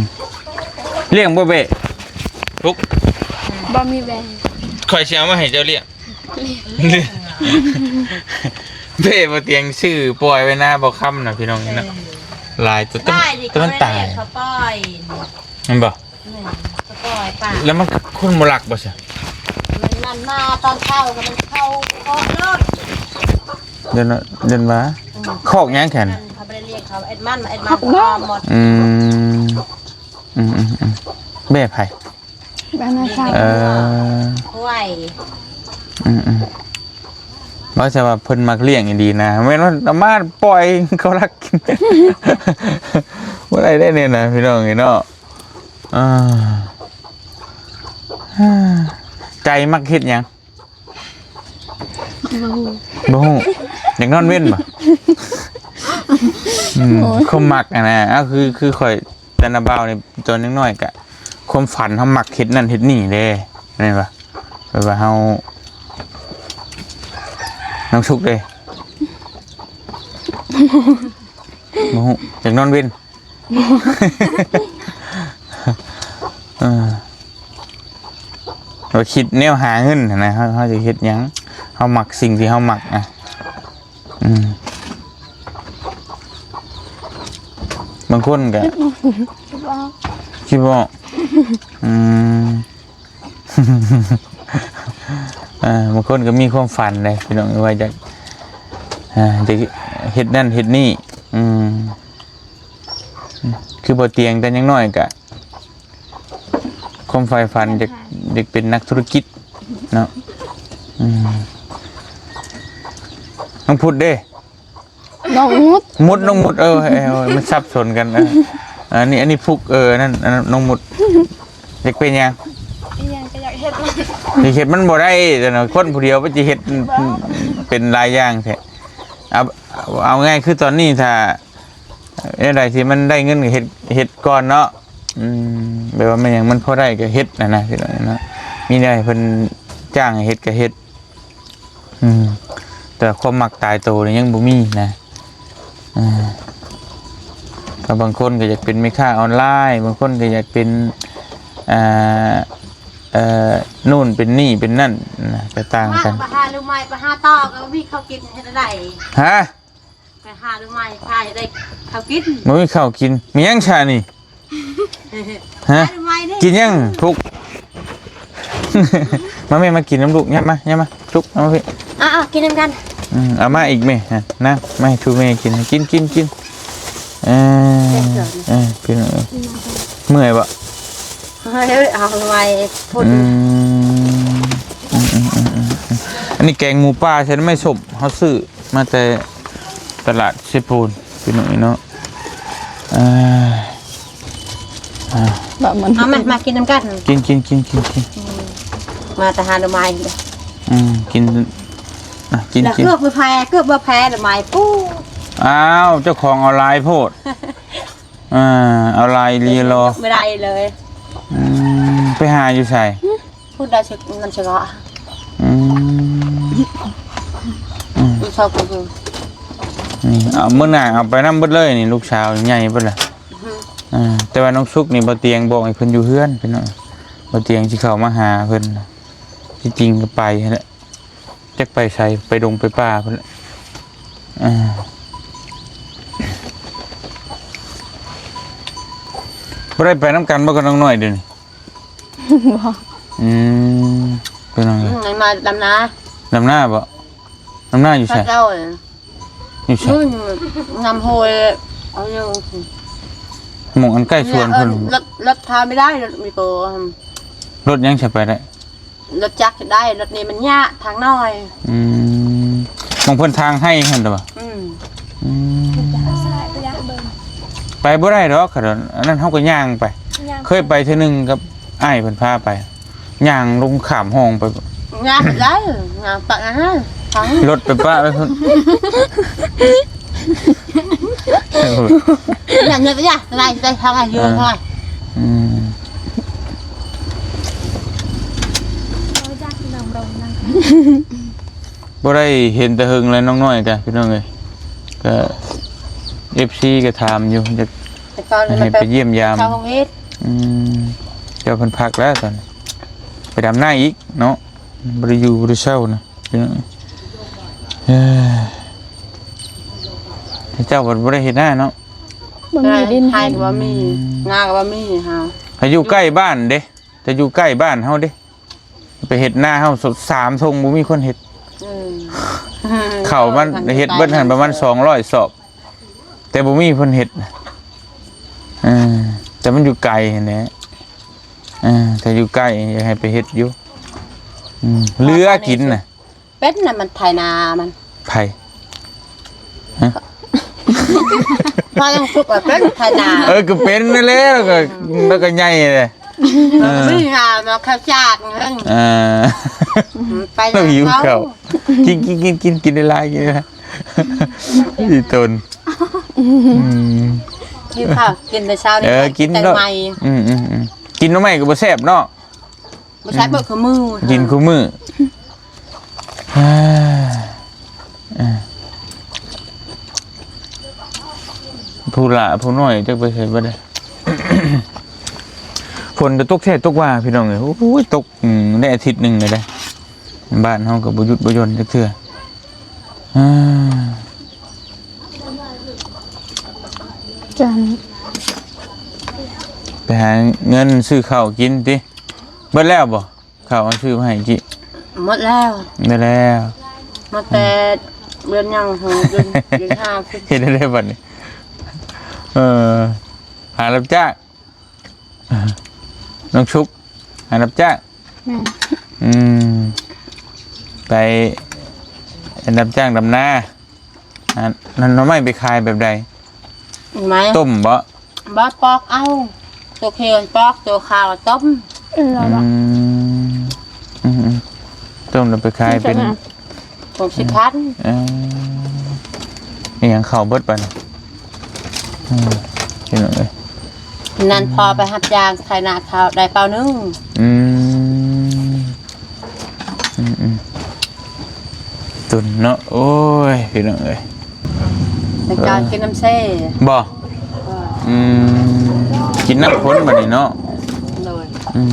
ລ້ຽງບໍ່ເບ້? ທຸກ ບໍ່ມີແບ່. ຂ້ອຍຊິເອົາມາໃຫ້ເຈົ້າລ້ຽງ. ເບ້ບໍ່ຕຽງຊື້ປ່ອຍໄວ້ນາບໍ່ຄຳນະ ພີ່ນ້ອງເນາະ. ເອີ ຫຼາຍຕົວ ຕົວມັນຕາຍ. ເຂົາປ່ອຍ ແມ່ນບໍ່? ແມ່ນ ກໍປ່ອຍປາ. ແລ້ວມັນຄົນບໍ່ລັກບໍ່ຊະ? ມັນ ມັນມາຕອນເຊົ້າ ແລ້ວມັນເຂົ້າຄອກໂລດ. ເດີນ ເດີນວ່າ ອືມ ຄອກຫຍັງແຂນ? ມັນ ເຂົາບໍ່ໄດ້ລ້ຽງເຂົາ ເອັດມັນ ເອັດມັນຄອກໂລດ. ອືມ ອືມໆໆ ແບບໃຜ? ແບບນັ້ນ. ເອີ ຫ້ວຍ. ອືມໆ ວ່າແຕ່ວ່າເພິ່ນມັກລ້ຽງອີ່ຫຼີນະ ແມ່ນວ່າເອົາມາປ່ອຍເຂົາລັກກິນ ບໍ່ໄດ້ເດ້ນີ້ນະ ພີ່ນ້ອງເອີຍເນາະ. ອ່າ ໃຈມັກເຮັດຫຍັງ? ບໍ່ຮູ້ ບໍ່ຮູ້. ຢາກນອນເວັນບໍ່? ອືມ ໂອ້ຍ ຄວາມມັກຫັ້ນນະ. ເອົາ ຄື ຄືຂ້ອຍ ແຕ່ນະບ່າວນີ້ ຕອນຍັງນ້ອຍກະ ຄວາມຝັນເຮົາມັກເຮັດນັ້ນເຮັດນີ້ເດ້ ແມ່ນບໍ່? ແບບວ່າເຮົາ ນ້ອງສຸກເດ້ ບໍ່ຮູ້ ຢາກນອນເວັນ. ເອີ ວ່າຄິດແນວຫາເງິນຫັ້ນນະ ເຮົາ ເຮົາຈະເຮັດຫຍັງ ເຮົາມັກສິ່ງທີ່ເຮົາມັກນະ. ອືມ ບາງຄົນກະ ຄິດບໍ່ອອກ ຄິດບໍ່ອອກ. ອືມ ອ່າ ບາງຄົນກໍມີຄວາມຝັນເດ້ ພີ່ນ້ອງ ວ່າຢາກ ອ່າ ຢາກເຮັດນັ້ນເຮັດນີ້. ອືມ ຄືບໍ່ຕຽງ ແຕ່ຍັງນ້ອຍກະ ຄວາມໃຝ່ຝັນຢາກ ຢາກເປັນນັກທຸລະກິດເນາະ. ອືມ ນ້ອງພຸດເດ້? ນ້ອງມຸດ ມຸດ ນ້ອງມຸດ ເອີ ເອີ ມັນສັບສົນກັນ. ເອີ ອັນນີ້ ອັນນີ້ພຸກ ເອີ ອັນນັ້ນ ອັນນັ້ນນ້ອງມຸດ. ຢາກເປັນຫຍັງ? ອີຫຍັງກໍຢາກເຮັດມັນ ຢາກເຮັດມັນບໍ່ໄດ້ ແຕ່ວ່າຄົນຜູ້ດຽວມັນຊິເຮັດ ບໍ່ ເປັນຫຼາຍຢ່າງແທ້. ເອົາ ເອົາ ເອົາງ່າຍ ຄືຕອນນີ້ຖ້າ ແນວໃດທີ່ມັນໄດ້ເງິນກໍເຮັດ ເຮັດກ່ອນເນາະ. ອືມ ແບບວ່າແມ່ນຫຍັງມັນພໍໄດ້ກໍເຮັດຫັ້ນນະ ພີ່ນ້ອງເນາະ. ມີແນວໃຫ້ເພິ່ນຈ້າງໃຫ້ເຮັດກໍເຮັດ. ອືມ ແຕ່ຄວາມມັກຕາຍໂຕນີ້ຍັງບໍ່ມີນະ. ອ່າ ກໍບາງຄົນກໍຢາກເປັນແມ່ຄ້າອອນລາຍ ບາງຄົນກໍຢາກເປັນ ອ່າ ເອີ ໂນ່ນເປັນນີ້ເປັນນັ້ນນະ ກໍຕ່າງກັນ. ມາ ໄປຫາລູກໄມ້ ໄປຫາຕໍ່ ກໍບໍ່ມີເຂົ້າກິນເຮັດແນວໃດ? ຮະ? ໄປຫາລູກໄມ້ຂາຍໄດ້ເຂົ້າກິນ ບໍ່ມີເຂົ້າກິນ. ມີຫຍັງຊະນີ້? ຮະ? ຫາລູກໄມ້ນີ້ ກິນຫຍັງ? ທຸກ ມາແມ່ ມາກິນນຳລູກ. ຫຍັບມາ ຫຍັບມາ ທຸກ ເອົາມາພີ້. ເອົາໆ ກິນນຳກັນ. ອືມ ເອົາມາອີກແມ່ ນະ ມາໃຫ້ສູ່ແມ່ກິນ ກິນ ກິນ ກິນ. ເອີ ເອີ ພີ່ນ້ອງເອີຍ ເມື່ອຍບໍ່? ເອີ ເອົາໄວ້ພຸ້ນ. ອືມ ອືມໆໆໆ ອັນນີ້ແກງໝູປ່າໃສ່ໜໍ່ໄມ້ສົ້ມ ເຮົາຊື້ມາແຕ່ຕະຫຼາດເຊໂປນ ພີ່ນ້ອງເອີຍເນາະ. ເອີ ອ່າ ເອົາມາ ມາກິນນຳກັນ. ກິນໆໆໆໆ ອືມ ມາແຕ່ຫາໜໍ່ໄມ້. ອືມ ກິນ ອ່ະ ກິນ ກິນ ເກືອບບໍ່ແພ້ ເກືອບບໍ່ແພ້ໜໍ່ໄມ້ປູ. ອ້າວ ເຈົ້າຂອງເອົາຫຼາຍໂພດ. ອ່າ ເອົາຫຼາຍອີ່ຫຼີເນາະ ບໍ່ໄດ້ເລີຍ. ອືມ ໄປຫາຢູ່ໃສ? ພຸ້ນໄດ້ ນຳສະເກາະ. ອືມ ອືມ ຊອບກໍຄື ນີ້ ເອົາ ມື້ໜ້າເອົາໄປນຳເບິດເລີຍນີ້ ລູກສາວໃຫຍ່ເບິດລະ. ອືມ ອ່າ ແຕ່ວ່ານ້ອງສຸກນີ້ ບໍ່ຕຽງບອກໃຫ້ເພິ່ນຢູ່ເຮືອນ ພີ່ນ້ອງ ບໍ່ຕຽງຊິເຂົ້າມາຫາເພິ່ນ. ທີ່ຈິງກໍໄປຫັ້ນແຫຼະ ຈັກໄປໃສ ໄປດົງໄປປ່າພຸ້ນແຫຼະ. ອ່າ ບໍ່ໄດ້ໄປນຳກັນບໍ່ກັບນ້ອງນ້ອຍດຽວນີ້? ບໍ່. ອືມ ເປັນຫຍັງ? ອືມ ມາດຳນາ. ດຳນາບໍ່? ດຳນາຢູ່ໃສ? ເຂົາເຈົ້າ ຢູ່ໃສ? ນຳຫ້ວຍ ເອົາຢູ່ ໝ່ອງອັນໃກ້ສວນເພິ່ນ ເອີ ລົດ ລົດພາໄມ່ໄດ້ ລົດມີໂກ ລົດຫຍັງຊິໄປໄດ້? ລົດຈັກໄດ້ ລົດນີ້ມັນຍາກ ທາງນ້ອຍ. ອືມ ໝ່ອງເພິ່ນທາງໄຮ່ຫັ້ນດອກ. ອືມ ອືມ ໄປບໍ່ໄດ້ດອກ ອັນນັ້ນເຮົາກໍຍ່າງໄປ. ຍ່າງ ເຄີຍໄປເທື່ອໜຶ່ງກັບອ້າຍເພິ່ນພາໄປ ຍ່າງລົງຂ້າມຮ່ອງໄປ. ຍ່າງໄດ້ ຍ່າງປະນະ ລົດໄປປະໄວ້ພຸ້ນ. ຢ່າເງີຍໄປ ຢ່າ ສະບາຍໃຈ ທາງຢູ່ ເອີ ທາງ. ອືມ ບໍ່ໄດ້ເຫັນແຕ່ເຫິງແລ້ວ ນ້ອງນ້ອຍກະ ພີ່ນ້ອງເອີຍ ກະ ເອັຟຊີ ກະຖາມຢູ່ ຢາກໃຫ້ໄປຢ້ຽມຢາມ. ອືມ ເຈົ້າເພິ່ນພັກແລ້ວຕອນນີ້ ໄປດຳນາອີກເນາະ ບໍ່ໄດ້ຢູ່ ບໍ່ໄດ້ເຊົານະ ພີ່ນ້ອງ. ເອີ ເຈົ້າກໍບໍ່ໄດ້ເຮັດນາເນາະ ບໍ່ມີດິນ ໄຮ່ກໍບໍ່ມີ ອືມ ນາກໍບໍ່ມີ. ຫາ ໃຫ້ຢູ່ໃກ້ບ້ານເດ້ ແຕ່ຢູ່ໃກ້ບ້ານເຮົາເດ້ ໄປເຮັດນາເຮົາສາມທົ່ງ ບໍ່ມີຄົນເຮັດ. ເອີ ເຂົ້າມັນເຮັດເບິດຫັ້ນປະມານສອງຮ້ອຍສອບ ແຕ່ບໍ່ມີຄົນເຮັດ. ເອີ ແຕ່ມັນຢູ່ໄກຫັ້ນແຫຼະ. ເອີ ຖ້າຢູ່ໃກ້ຢາກໃຫ້ໄປເຮັດຢູ່. ອືມ ເຫຼືອກິນນະ ເປັນນະ ມັນໄຖນາມັນ. ໃຜ? ຮະ? ພໍ່ຍັງສຸກວ່າເປັນໄຖນາ. ເອີ ກໍເປັນນັ້ນແຫຼະ ແລ້ວກໍ ແລ້ວກໍໃຫຍ່ເດ້. ເອີ ມີງາມາເຂົ້າຈາກເພິ່ນ. ເອີ ໄປ ຫິວເຂົ້າ. ກິນ ກິນ ກິນ ກິນ ກິນຫຼາຍໆ ກິນຫຼາຍໆ ອີຕົນ. ອືມ ຫິວເຂົ້າ ກິນແຕ່ເຊົ້ານີ້. ເອີ ກິນ ກິນແຕ່ໜໍ່ໄມ້. ອືມໆໆ ກິນໜໍ່ໄມ້ກໍບໍ່ແຊບເນາະ. ບໍ່ໃຊ້ເບິດຄູ່ມື້ ກິນຄູ່ມື້. ອ່າ ອ່າ ຜູ້ຫຼ້າຜູ້ນ້ອຍຈັກໄປໃສເບິດເດ້. ຝົນກໍຕົກແທ້ຕົກວ່າ ພີ່ນ້ອງເອີຍ. ໂອ້ຍ ຕົກ ອືມ ໄດ້ອາທິດໜຶ່ງແລ້ວເດ້. ບ້ານເຮົາກໍບໍ່ຢຸດບໍ່ຢ່ອນຈັກເທື່ອ. ອ່າ ຈັ່ງ ໄປຫາເງິນຊື້ເຂົ້າກິນຕິ. ເບິດແລ້ວບໍ່? ເຂົ້າເຮົາຊື້ມາໃຫ້ກີ້ ໝົດແລ້ວ. ໄດ້ແລ້ວ ໝົດແຕ່ເດືອນຫຍັງ ເດືອນ ເດືອນຫ້າ. ເຮັດໄດ້ບັດນີ້. ເອີ ຫາຮັບຈ້າງ ນ້ອງຊຸກ ຫາຮັບຈ້າງ. ແມ່ນ ອືມ ໄປຮັບຈ້າງດຳນາ. ອັນນັ້ນໜໍ່ໄມ້ໄປຂາຍແບບໃດ? ໄມ້ ຕົ້ມບໍ່? ບໍ່ ປອກເອົາ ໂຕຂຽວປອກ ໂຕຂາວຕົ້ມ. ອືມ ອືມ ອືມ ອືມ ຕົ້ມແລ້ວໄປຂາຍເປັນ ຫົກສິບພັນ. ເອີ ອີຫຍັງເຂົ້າເບິດປານນີ້? ອືມ ພີ່ນ້ອງເອີຍ ນັ້ນ ອືມ ພໍໄປຮັບຈ້າງໄຖນາເຂົ້າໄດ້ເປົາໜຶ່ງ. ອືມ ອືມໆ ຕຸນເນາະ. ໂອ້ຍ ພີ່ນ້ອງເອີຍ ໃນການ ເອີ ກິນນ້ຳເຊບໍ່? ເອີ ອືມ ກິນນ້ຳພົ້ນບັດນີ້ເນາະ. ໂດຍ ອືມ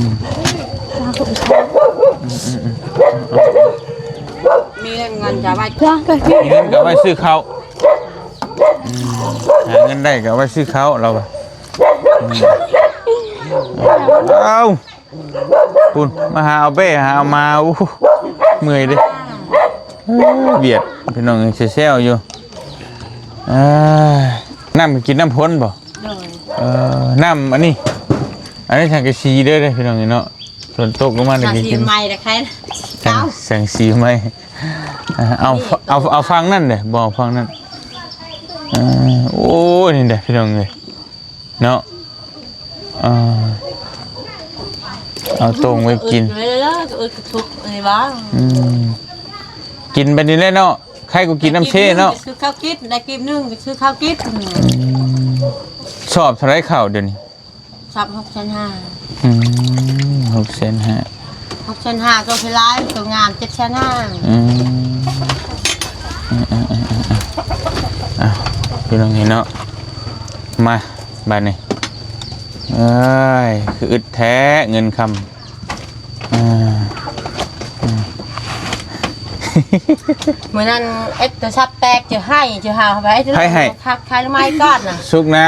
ມີເງິນກໍໄວ້ ມີເງິນກໍໄວ້ຊື້ເຂົ້າ. ອືມ ຫາເງິນໄດ້ກໍເອົາໄວ້ຊື້ເຂົ້າ ລາວວ່າ. ອືມ ເອົ້າ ພຸ້ນ ມາຫາເອົາເປ້ ຫາເອົາມາ. ໂອ້ ເມື່ອຍເດ້ ເອີ ວຽດ ພີ່ນ້ອງເອີຍ ແຊວໆຢູ່. ເອີ ນ້ຳກໍກິນນ້ຳພົ້ນບໍ່? ໂດຍ ເອີ ນ້ຳອັນນີ້ ອັນນີ້ສັງກະສີເດີ້ ພີ່ນ້ອງເອີຍເນາະ. ຝົນຕົກລົງມານີ້ກໍກິນ ສັງກະສີໃໝ່ລະໄຄ ສັງ ສັງກະສີໃໝ່. ເອົາ ເອົາ ເອົາຝັ່ງນັ້ນເດີ້ ບໍ່ເອົາຝັ່ງນັ້ນ. ເອີ ໂອ້ຍ ນີ້ເດ້ ພີ່ນ້ອງເອີຍ ເນາະ. ເອີ ເອົາຕົງໄວ້ກິນ ອືມ ກິນໄປນີ້ແຫຼະເນາະ. ໃຄກໍກິນນ້ຳເຊເນາະ ຊື້ເຂົ້າກິນ ໄດ້ກີບໜຶ່ງກໍຊື້ເຂົ້າກິນ. ອືມ ຊອບເທົ່າໃດເຂົ້າດຽວນີ້? ຊອບຫົກແສນຫ້າ. ອືມ ຫົກແສນຫ້າ ຫົກແສນຫ້າ ໂຕທີ່ຫຼາຍ ໂຕງາມ ເຈັດແສນຫ້າ. ອືມ ເອີໆໆໆ ເອົາ ພີ່ນ້ອງເອີຍເນາະ ມາ ບາດນີ້ ເອີຍ ຄືອຶດແທ້ເງິນຄຳ. ອ່າ ອືມ ມື້ນັ້ນເອັດໂທລະສັບແຕກ ຈະໃຫ້ ຈະຫາໄປ ໃຜໃຫ້? ຂາຍ ຂາຍໄມ້ກ່ອນນະ ສຸກນະ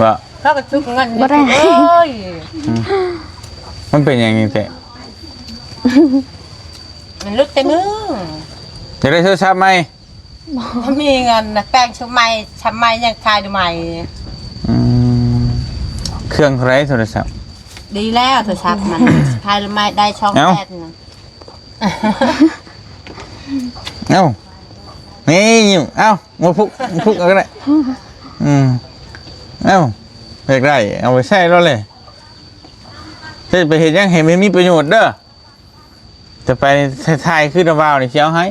ວ່າ ເຂົາກໍສຸກເງິນ ບໍ່ໄດ້ ເອີຍ ອືມ ມັນເປັນຫຍັງນີ້ແທ້? ມັນຫຼຸດແຕ່ມື ຢາກໄດ້ໂທລະສັບໃໝ່. ບໍ່ມີເງິນນະ ແປງຊຸມໃໝ່ ຊຳໃໝ່ຍັງຂາຍໄດ້ໃໝ່. ອືມ ເຄື່ອງເທົ່າໃດໂທລະສັບ? ດີແລ້ວໂທລະສັບມັນ ຂາຍລະໄມ້ໄດ້ສອງແສນນະ. ເອົ້າ ນີ້ ເອົ້າ ມາພຸກ ພຸກເອົາກໍໄດ້. ອືມ ເອົ້າ ຢາກໄດ້ ເອົາໄປໃຊ້ລາວເລີຍ. ຈະໄປເຮັດຫຍັງໃຫ້ມັນມີປະໂຫຍດເດີ. ຈະໄປຖ່າຍ ຄືນ້າບ່າວນີ້ຊິເອົາໃຫ້.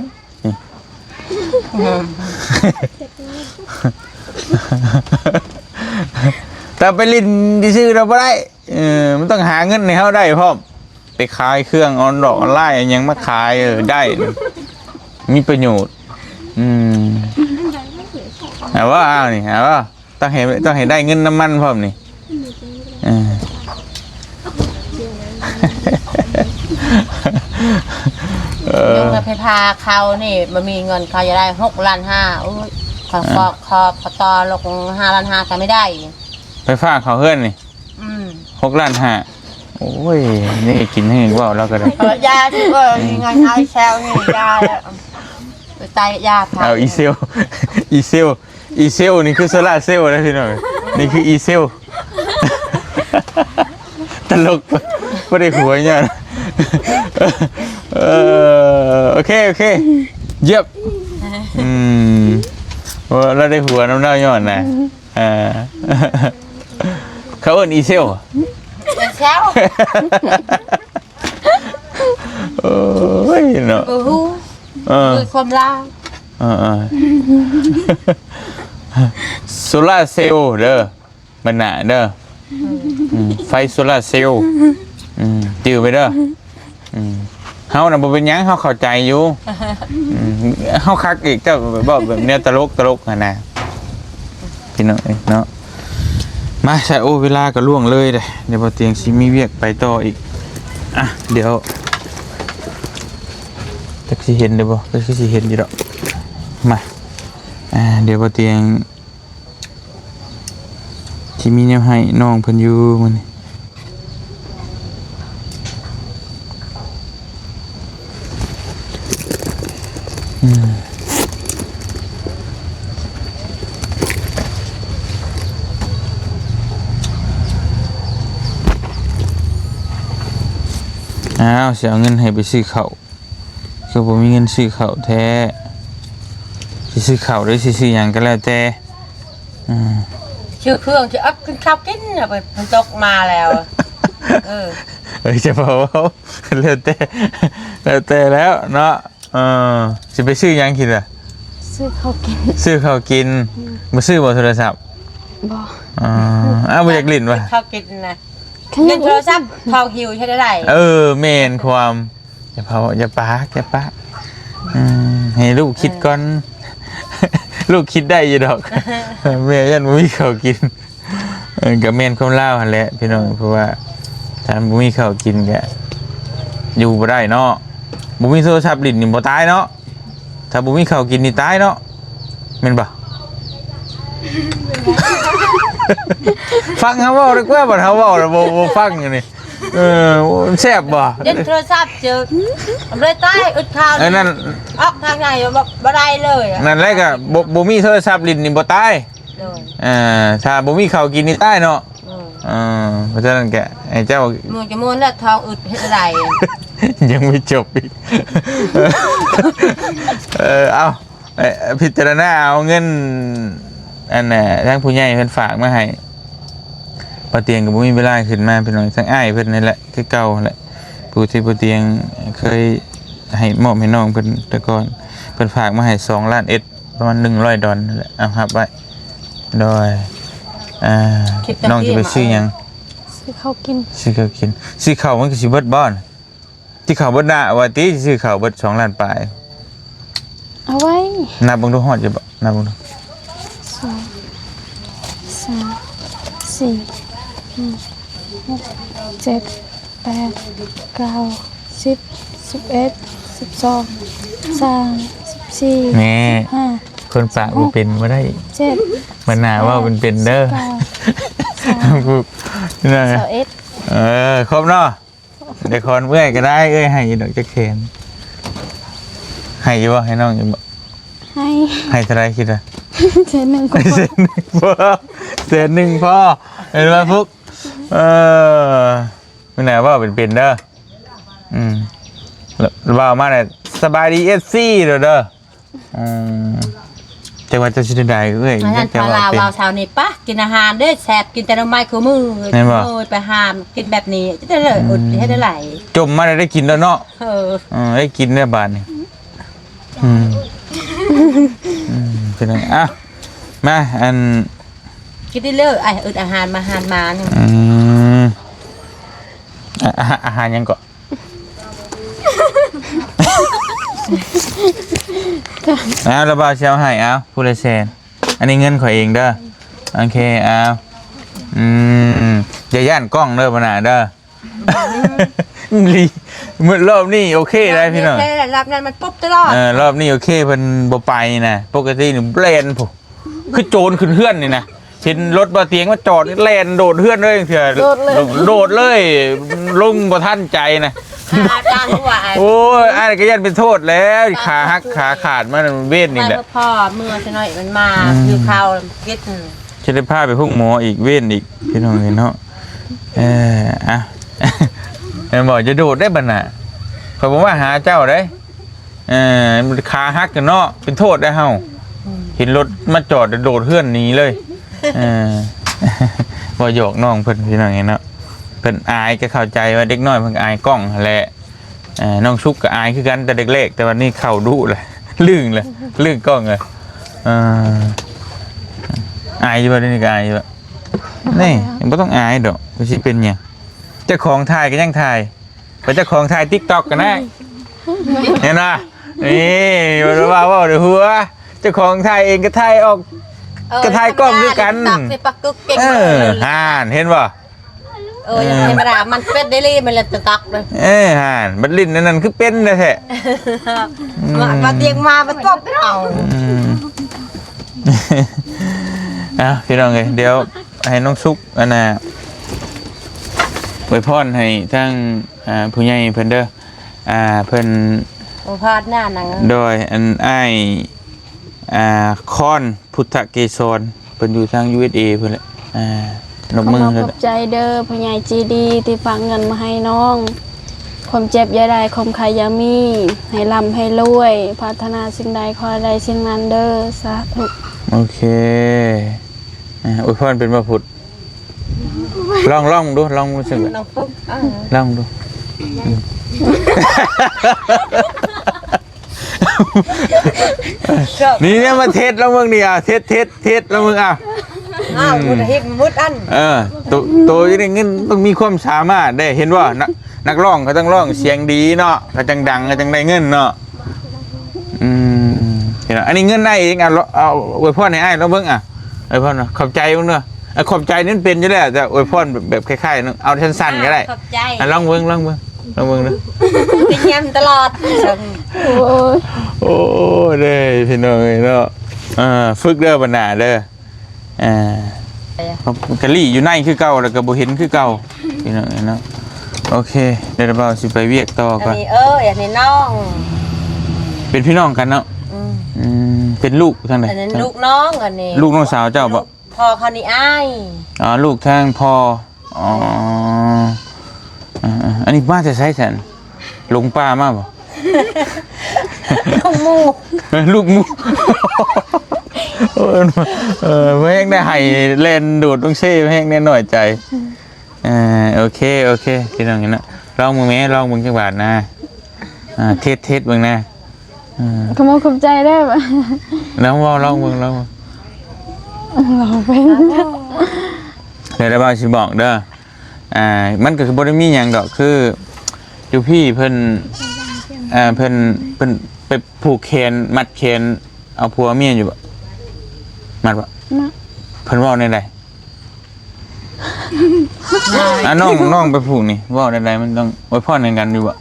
ແຕ່ໄປຫຼິ້ນຊື່ໆ ລະບໍ່ໄດ້. ເອີ ມັນຕ້ອງຫາເງິນໃຫ້ເຮົາໄດ້ພ້ອມ. ໄປຂາຍເຄື່ອງອອນດອກອອນລາຍຫຍັງມາຂາຍ ເອີ ໄດ້ ມີປະໂຫຍດ. ອືມ ເອົາບໍ່ ເອົານີ້ ເອົາບໍ່? ຕ້ອງໃຫ້ ຕ້ອງໃຫ້ໄດ້ເງິນນຳມັນພ້ອມນີ້. ເອີ ເອີ ຍົກໃຫ້ໄຟຟ້າເຂົານີ້ ບໍ່ມີເງິນ ເຂົາຈະໄດ້ຫົກລ້ານຫ້າ. ໂອ້ຍ ເຂົາ ເອີ ຂໍ ຂໍຕໍ່ລົງຫ້າລ້ານຫ້າກໍໄມ່ໄດ້. ໄຟຟ້າເຂົ້າເຮືອນນີ້ ອືມ ຫົກລ້ານຫ້າ. ໂອ້ຍ ນີ້ກິນແຮງ ເວົ້າແລ້ວກໍໄດ້ ເອີ ຢາທີ່ ເອີ ເງິນເອົາແຊວນີ້ ຢາແລ້ວ ໄປໃຊ້ຢາ ເອົາອີເຊວ ອີເຊວ ອີເຊວນີ້ຄືໂຊລາເຊວນະພີ່ນ້ອງ. ນີ້ຄືອີເຊວ ຕະຫຼົກ ບໍ່ໄດ້ຫົວຫຍັງ. ເອີ ໂອເຄ ໂອເຄ ຢ້ຽມ. ອືມ ໂອ້ ລາວໄດ້ຫົວນຳລາວຍ້ອນນະ. ເອີ ເຂົາເອີ້ນອີເຊວ ເຊວ ໂອ້ຍເນາະ ບໍ່ຮູ້ ເອີ ຄືຄວາມລາວ. ເອີ ເອີ ໂຊລາເຊວເດີ ບັນນາເດີ. ອືມ ອືມ ໄຟໂຊລາເຊວ. ອືມ ຈື່ໄວ້ເດີ. ອືມ ເຮົານະບໍ່ເປັນຫຍັງ ເຮົາເຂົ້າໃຈຢູ່. ອືມ ເຮົາຄັກອີກ ເຈົ້າເວົ້າແບບແນວຕະຫຼົກໆ ຫັ້ນນະ ພີ່ນ້ອງເອີຍເນາະ. ມາຊະ ໂອ້ ເວລາກໍລ່ວງເລີຍເດ້. ດຽວບໍ່ຕຽງຊິມີວຽກໄປຕໍ່ອີກ. ອ່ະ ດຽວ ຈັກຊິເຫັນໄດ້ບໍ່? ກໍຄືຊິເຫັນຢູ່ດອກ. ມາ ອ່າ ດຽວບໍ່ຕຽງ ຊິມີແນວໃຫ້ນ້ອງເພິ່ນຢູ່ມື້ນີ້. ອືມ ອ້າວ ຊິເອົາເງິນໃຫ້ໄປຊື້ເຂົ້າ. ຄືບໍ່ມີເງິນຊື້ເຂົ້າແທ້. ຊິຊື້ເຂົ້າ ຫຼືຊິຊື້ຫຍັງກໍແລ້ວແຕ່. ອືມ ຊື້ເຄື່ອງ ຊິເອົາກິນ ເຂົ້າກິນ ເອົາໄປ ມັນຕົກມາແລ້ວ. ເອີ ເອີ ຈະເວົ້າ ແລ້ວແຕ່ ແລ້ວແຕ່ແລ້ວເນາະ. ເອີ ຊິໄປຊື້ຫຍັງກິນລະ? ຊື້ເຂົ້າກິນ ຊື້ເຂົ້າກິນ. ອືມ ບໍ່ຊື້ບໍ່ໂທລະສັບ? ບໍ່. ອໍ ອ້າວ ບໍ່ຢາກຫຼິ້ນຫວາ? ເຂົ້າກິນນະ ເງິນໂທລະສັບ ເຂົາຫິວເຮັດໄດ້. ເອີ ແມ່ນຄວາມ ຢ່າເຜົາ ຢ່າປາກ ຢ່າປາກ. ອືມ ໃຫ້ລູກຄິດກ່ອນ. ເອີ ລູກຄິດໄດ້ຢູ່ດອກ. ແມ່ຢ້ານບໍ່ມີເຂົ້າກິນ. ເອີ ກໍແມ່ນຄວາມລາວຫັ້ນແຫຼະພີ່ນ້ອງ ເພາະວ່າຖ້າບໍ່ມີເຂົ້າກິນກໍຢູ່ບໍ່ໄດ້ເນາະ. ບໍ່ມີໂທລະສັບຫຼິ້ນນີ້ບໍ່ຕາຍເນາະ. ຖ້າບໍ່ມີເຂົ້າກິນນີ້ຕາຍເນາະ ແມ່ນບໍ່? ຟັງເຮົາເວົ້າດີກວ່າ ບັດເຮົາເວົ້າແລ້ວບໍ່ ບໍ່ຟັງອັນນີ້. ເອີ ແຊບບໍ່? ເຮັດໂທລະສັບເຈີ ບໍ່ໄດ້ຕາຍ ອຶດຂ່າວ ອັນນັ້ນ ອອກທາງໃນບໍ່ ບໍ່ໄດ້ເລີຍ. ນັ້ນແຫຼະ ກໍບໍ່ ບໍ່ມີໂທລະສັບຫຼິ້ນນີ້ບໍ່ຕາຍ. ໂດຍ ອ່າ ຖ້າບໍ່ມີເຂົ້າກິນນີ້ຕາຍເນາະ. ເອີ ເອີ ເພາະສະນັ້ນກະໃຫ້ເຈົ້າ ມ່ວນກະມ່ວນແລ້ວ ທ້ອງອຶດເຮັດໃດ. ຍັງບໍ່ຈົບອີກ. ເອີ ເອົາ ເອີ ພິຈາລະນາເອົາເງິນ ອັນນ່າ ທາງຜູ້ໃຫຍ່ເພິ່ນຝາກມາໃຫ້. ບໍ່ຕຽງກໍບໍ່ມີເວລາຂຶ້ນມາ ພີ່ນ້ອງ. ທາງອ້າຍເພິ່ນນີ້ແຫຼະ ຄືເກົ່າຫັ້ນແຫຼະ ຜູ້ທີ່ບໍ່ຕຽງເຄີຍໃຫ້ ມອບໃຫ້ນ້ອງເພິ່ນແຕ່ກ່ອນ. ເພິ່ນຝາກມາໃຫ້ສອງລ້ານເອັດ ປະມານໜຶ່ງຮ້ອຍດອນນີ້ແຫຼະ. ເອົາ ຮັບໄວ້. ໂດຍ ອ່າ ນ້ອງຈະໄປຊື້ຫຍັງ? ຊື້ເຂົ້າກິນ ຊື້ເຂົ້າກິນ. ຊື້ເຂົ້າມັນກໍຊິເບິດບໍ່? ຊິເຂົ້າເບິດໜ້າວ່າຕິ ຊື້ເຂົ້າເບິດສອງລ້ານປາຍ. ເອົາໄວ້ ນັບເບິ່ງດູ ຮອດຢູ່ບໍ່? ນັບເບິ່ງດູ ສອງ ສາມ ສີ່ ຫ້າ ຫົກ ເຈັດ ແປດ ເກົ້າ ສິບ ສິບເອັດ ສິບສອງ ສາມ ສິບສີ່ ແນ່ ສິບຫ້າ ຄົນປາກບໍ່ເປັນບໍ່ໄດ້ ເຈັດ ບັດໜ້າເວົ້າເປັນໆເດີ ສິບເກົ້າ ສາມ ຫົກ ຊາວເອັດ ເອີ ຄົບເນາະ. ດຽວຂອນເອື້ອຍກໍໄດ້ ເອື້ອຍໃຫ້ຢູ່ດອກຈັກແສນ. ໃຫ້ຢູ່ບໍ່? ໃຫ້ນ້ອງຢູ່ບໍ່? ໃຫ້ ໃຫ້ເທົ່າໃດຄິດວ່າ? ແສນໜຶ່ງພໍ ແສນໜຶ່ງພໍ ແສນໜຶ່ງພໍ ເຫັນບໍ່ຟຸກ? ເອີ ມື້ໜ້າເວົ້າເປັນໆເດີ. ອືມ ເວົ້າມາແລ້ວ ສະບາຍດີ ເອັຟຊີ ເດີ ເດີ. ອືມ ແຕ່ວ່າເຈົ້າຊິໄດ້ເອື້ອຍ ອັນນັ້ນ ແຕ່ວ່າເວົ້າເຊົ້ານີ້ ປະ ກິນອາຫານເດີ ແຊບ ກິນແຕ່ໜໍ່ໄມ້ຄູ່ມື້. ແມ່ນບໍ່? ໂອ້ຍ ໄປຫ້າມກິນແບບນີ້ ຈະໄດ້ເລີຍ ອືມ ອົດເຮັດໄດ້ຫຼາຍ. ຈົ່ມມາແລ້ວໄດ້ກິນແລ້ວເນາະ. ເອີ ເອີ ໄດ້ກິນແລ້ວບາດນີ້. ອືມ ອືມ ເປັນຫຍັງ? ອ່ະ ມາ ອັນ ກິນໄດ້ເລີຍ ອາ ອາຫານມາ ອາຫານມາ. ອືມ ອາ ອາຫານຫຍັງເກາະ? ເອົາ ລະບ່າວຊິເອົາໃຫ້ ເອົາ ຜູ້ລະແສນ. ອັນນີ້ເງິນຂ້ອຍເອງເດີ. ໂອເຄ ເອົາ. ອືມ ຢ່າຢ້ານກ້ອງເດີ ບັດໜ້າເດີ. ອີ່ຫຼີ ມື້ ລອບນີ້ໂອເຄໄດ໋ພີ່ນ້ອງ. ໂອເຄ ລອບນັ້ນມັນປຸບຕະຫຼອດ. ເອີ ລອບນີ້ໂອເຄ ເພິ່ນບໍ່ໄປນະ. ປົກກະຕິນີ້ແລ່ນພຸ້ນ ຄືໂຈນຂຶ້ນເຮືອນນີ້ນະ. ເຫັນລົດບ່າວຕຽງມາຈອດ ແລ່ນໂດດເຮືອນເລີຍ. ເທື່ອໂດດເລີຍ ລົງ ໂດດເລີຍ ລົງບໍ່ທັນໃຈນະ. ໂອ້ຍ ອ້າຍກໍຢ້ານເປັນໂທດແລ້ວ ຂາຫັກຂາຂາດມາເວນນີ້ແຫຼະ. ພໍເມື່ອຊະໜ້ອຍມັນມາ ອືມ ຫິວເຂົ້າກິນ ຈະໄດ້ພາໄປໂຮງໝໍອີກ ເວນອີກ ພີ່ນ້ອງເອີຍເນາະ. ເອີ ອ່ະ ແມ່ນບໍ່? ຢ່າໂດດໄດ້ບັດນະ ຂ້ອຍບໍ່ມາຫາເຈົ້າເດ້. ເອີ ຂາຫັກເນາະ ເປັນໂທດໄດ້ເຮົາ. ອືມ ເຫັນລົດມາຈອດໂດດເຮືອນໜີເລີຍ. ເອີ ເວົ້າຫຍອກນ້ອງເພິ່ນ ພີ່ນ້ອງເອີຍເນາະ. ເພິ່ນອາຍ ກໍເຂົ້າໃຈວ່າເດັກນ້ອຍເພິ່ນກໍອາຍກ້ອງຫັ້ນແຫຼະ. ເອີ ນ້ອງສຸກກໍອາຍຄືກັນແຕ່ເດັກແລກ ແຕ່ວ່ານີ້ເຂົ້າດຸແຫຼະ ລຶ້ງແຫຼະ ລຶ້ງກ້ອງແຫຼະ. ເອີ ອາຍຢູ່ບໍ່? ດຽວນີ້ກໍອາຍຢູ່ບໍ່? ນີ້ ບໍ່ຕ້ອງອາຍດອກ ມັນຊິເປັນຫຍັງ? ເຈົ້າຂອງຖ່າຍກໍຍັງຖ່າຍ ເປັນເຈົ້າຂອງຖ່າຍຕິກຕັອກກັນນະ. ເຫັນບໍ່? ນີ້ ບໍ່ໄດ້ວ່າເວົ້າໃນຫົວ ເຈົ້າຂອງຖ່າຍເອງກໍຖ່າຍອອກ ເອີ ກໍຖ່າຍກ້ອງຄືກັນ. ເອີ ຫານ ເຫັນບໍ່? ເອີ ເອີ ທຳມະດາ ມັນເປັນໄດ້ລີ້ ມັນເລີຍຕະຕັກເລີຍ. ເອີ ຫານ ບັດຫຼິ້ນອັນນັ້ນຄືເປັນແທ້ໆ. ອືມ ມາ ມາຕຽງມາ ມາຕົບເອົາ. ອືມ ເອົາ ພີ່ນ້ອງເອີຍ ດຽວໃຫ້ນ້ອງສຸກ ອັນນ່າ ອວຍພອນໃຫ້ທາງ ອ່າ ຜູ້ໃຫຍ່ເພິ່ນເດີ. ອ່າ ເພິ່ນ ໂອພາດໜ້າໜັງ ໂດຍ ອັນອ້າຍ ອ່າ ຄອນ ພຸດທະເກສອນ ເພິ່ນຢູ່ທາງ ຢູເອັສເອ ພຸ້ນແຫຼະ. ອ່າ ນົບມື ຂໍຂອບໃຈເດີ ຜູ້ໃຫຍ່ໃຈດີທີ່ຝາກເງິນມາໃຫ້ນ້ອງ. ຄວາມເຈັບຢ່າໄດ້ ຄວາມໄຂ້ຢ່າມີ ໃຫ້ລ່ຳໃຫ້ລວຍ ປາດຖະໜາສິ່ງໃດຂໍໃຫ້ໄດ້ສິ່ງນັ້ນເດີ ສາທຸ. ໂອເຄ ອ່າ ອວຍພອນເປັນບໍ່ພຸດ? ລອງ ລອງເບິ່ງດູ ລອງເບິ່ງ ລອງເບິ່ງ ເອີ ລອງເບິ່ງດູ. ນີ້ ມາເທສລອງເບິ່ງນີ້ ອ່ະ ເທສ ເທສ ເທສລອງເບິ່ງ ອ່ະ. ອ້າວ ອືມ ໝົດເຮັດໝົດອັນ ເອີ ໂຕ ໂຕຢູ່ໃນເງິນຕ້ອງມີຄວາມສາມາດເດ້ ເຫັນບໍ່? ນັກ ນັກຮ້ອງເຂົາຕ້ອງຮ້ອງສຽງດີເນາະ ເຂົາຈັ່ງດັງ ເຂົາຈັ່ງໄດ້ເງິນເນາະ. ອືມ ເຫັນບໍ່? ອັນນີ້ເງິນອ້າຍເອງ ອ່ະ ເອົາ ອວຍພອນໃຫ້ອ້າຍລອງເບິ່ງ ອ່ະ ອວຍພອນ ຂອບໃຈເບິ່ງເດີ. ອ່ະ ຂອບໃຈນີ້ມັນເປັນຢູ່ແລ້ວ ແຕ່ອວຍພອນແບບ ແບບຄ້າຍໆ ເນາະ ເອົາສັ້ນໆກໍໄດ້. ຂອບໃຈ ອ່ະ ລອງເບິ່ງ ລອງເບິ່ງ ລອງເບິ່ງເດີ. ໄປຢ້ຽມຕະຫຼອດ. ໂອ້ຍ ໂອ້ຍເດ້ ພີ່ນ້ອງເອີຍເນາະ. ເອີ ຝຶກເດີບັດໜ້າເດີ. ອ່າ ກະລີ້ຢູ່ໃນຄືເກົ່າ ແລ້ວກໍບໍ່ເຫັນຄືເກົ່າ ພີ່ນ້ອງເອີຍເນາະ. ໂອເຄ ດຽວບ່າວຊິໄປວຽກຕໍ່ກ່ອນ. ອັນນີ້ ເອີ ອັນນີ້ນ້ອງ ເປັນພີ່ນ້ອງກັນເນາະ. ອືມ ອືມ ເປັນລູກທາງໃດ? ອັນນັ້ນລູກນ້ອງ ອັນນີ້ລູກນ້ອງສາວເຈົ້າບໍ່? ພໍ່ເຂົານີ້ອ້າຍ. ອໍ ລູກທາງພໍ່. ອໍ ເອີ ອັນນີ້ມາແຕ່ໃສຊັ້ນ? ຫຼົງປ່າມາບໍ່? ລູກໝູ່ ເອີ ລູກໝູ່. ເອີ ເອີ ແຮງໄດ້ໄຫ້ແລ່ນໂດດລົງເຊ ແຮງໄດ້ນ້ອຍໃຈ. ເອີ ໂອເຄ ໂອເຄ ພີ່ນ້ອງເນາະ. ລອງເບິ່ງແມ້ ລອງເບິ່ງຈັກບາດນະ. ອ່າ ເທສ ເທສເບິ່ງນະ. ເອີ ຂອບ ຂອບໃຈເດີ. ລອງເວົ້າ ລອງເບິ່ງ ລອງເບິ່ງ. ລອງເປັນ ດຽວບ່າວຊິບອກເດີ. ອ່າ ມັນກໍຄືບໍ່ໄດ້ມີຫຍັງດອກ ຄືຢູ່ພີ້ເພິ່ນ ອ່າ ເພິ່ນ ເພິ່ນໄປຜູກແຂນ ມັດແຂນ ເອົາຜົວເມຍຢູ່ບໍ່? ມັດບໍ່? ມັດ. ເພິ່ນເວົ້າແນວໃດ? ອ່າ ນ້ອງ ນ້ອງໄປຜູກນີ້ ເວົ້າແນວໃດ? ມັນຕ້ອງອວຍພອນໃຫ້ກັນຢູ່ບໍ່?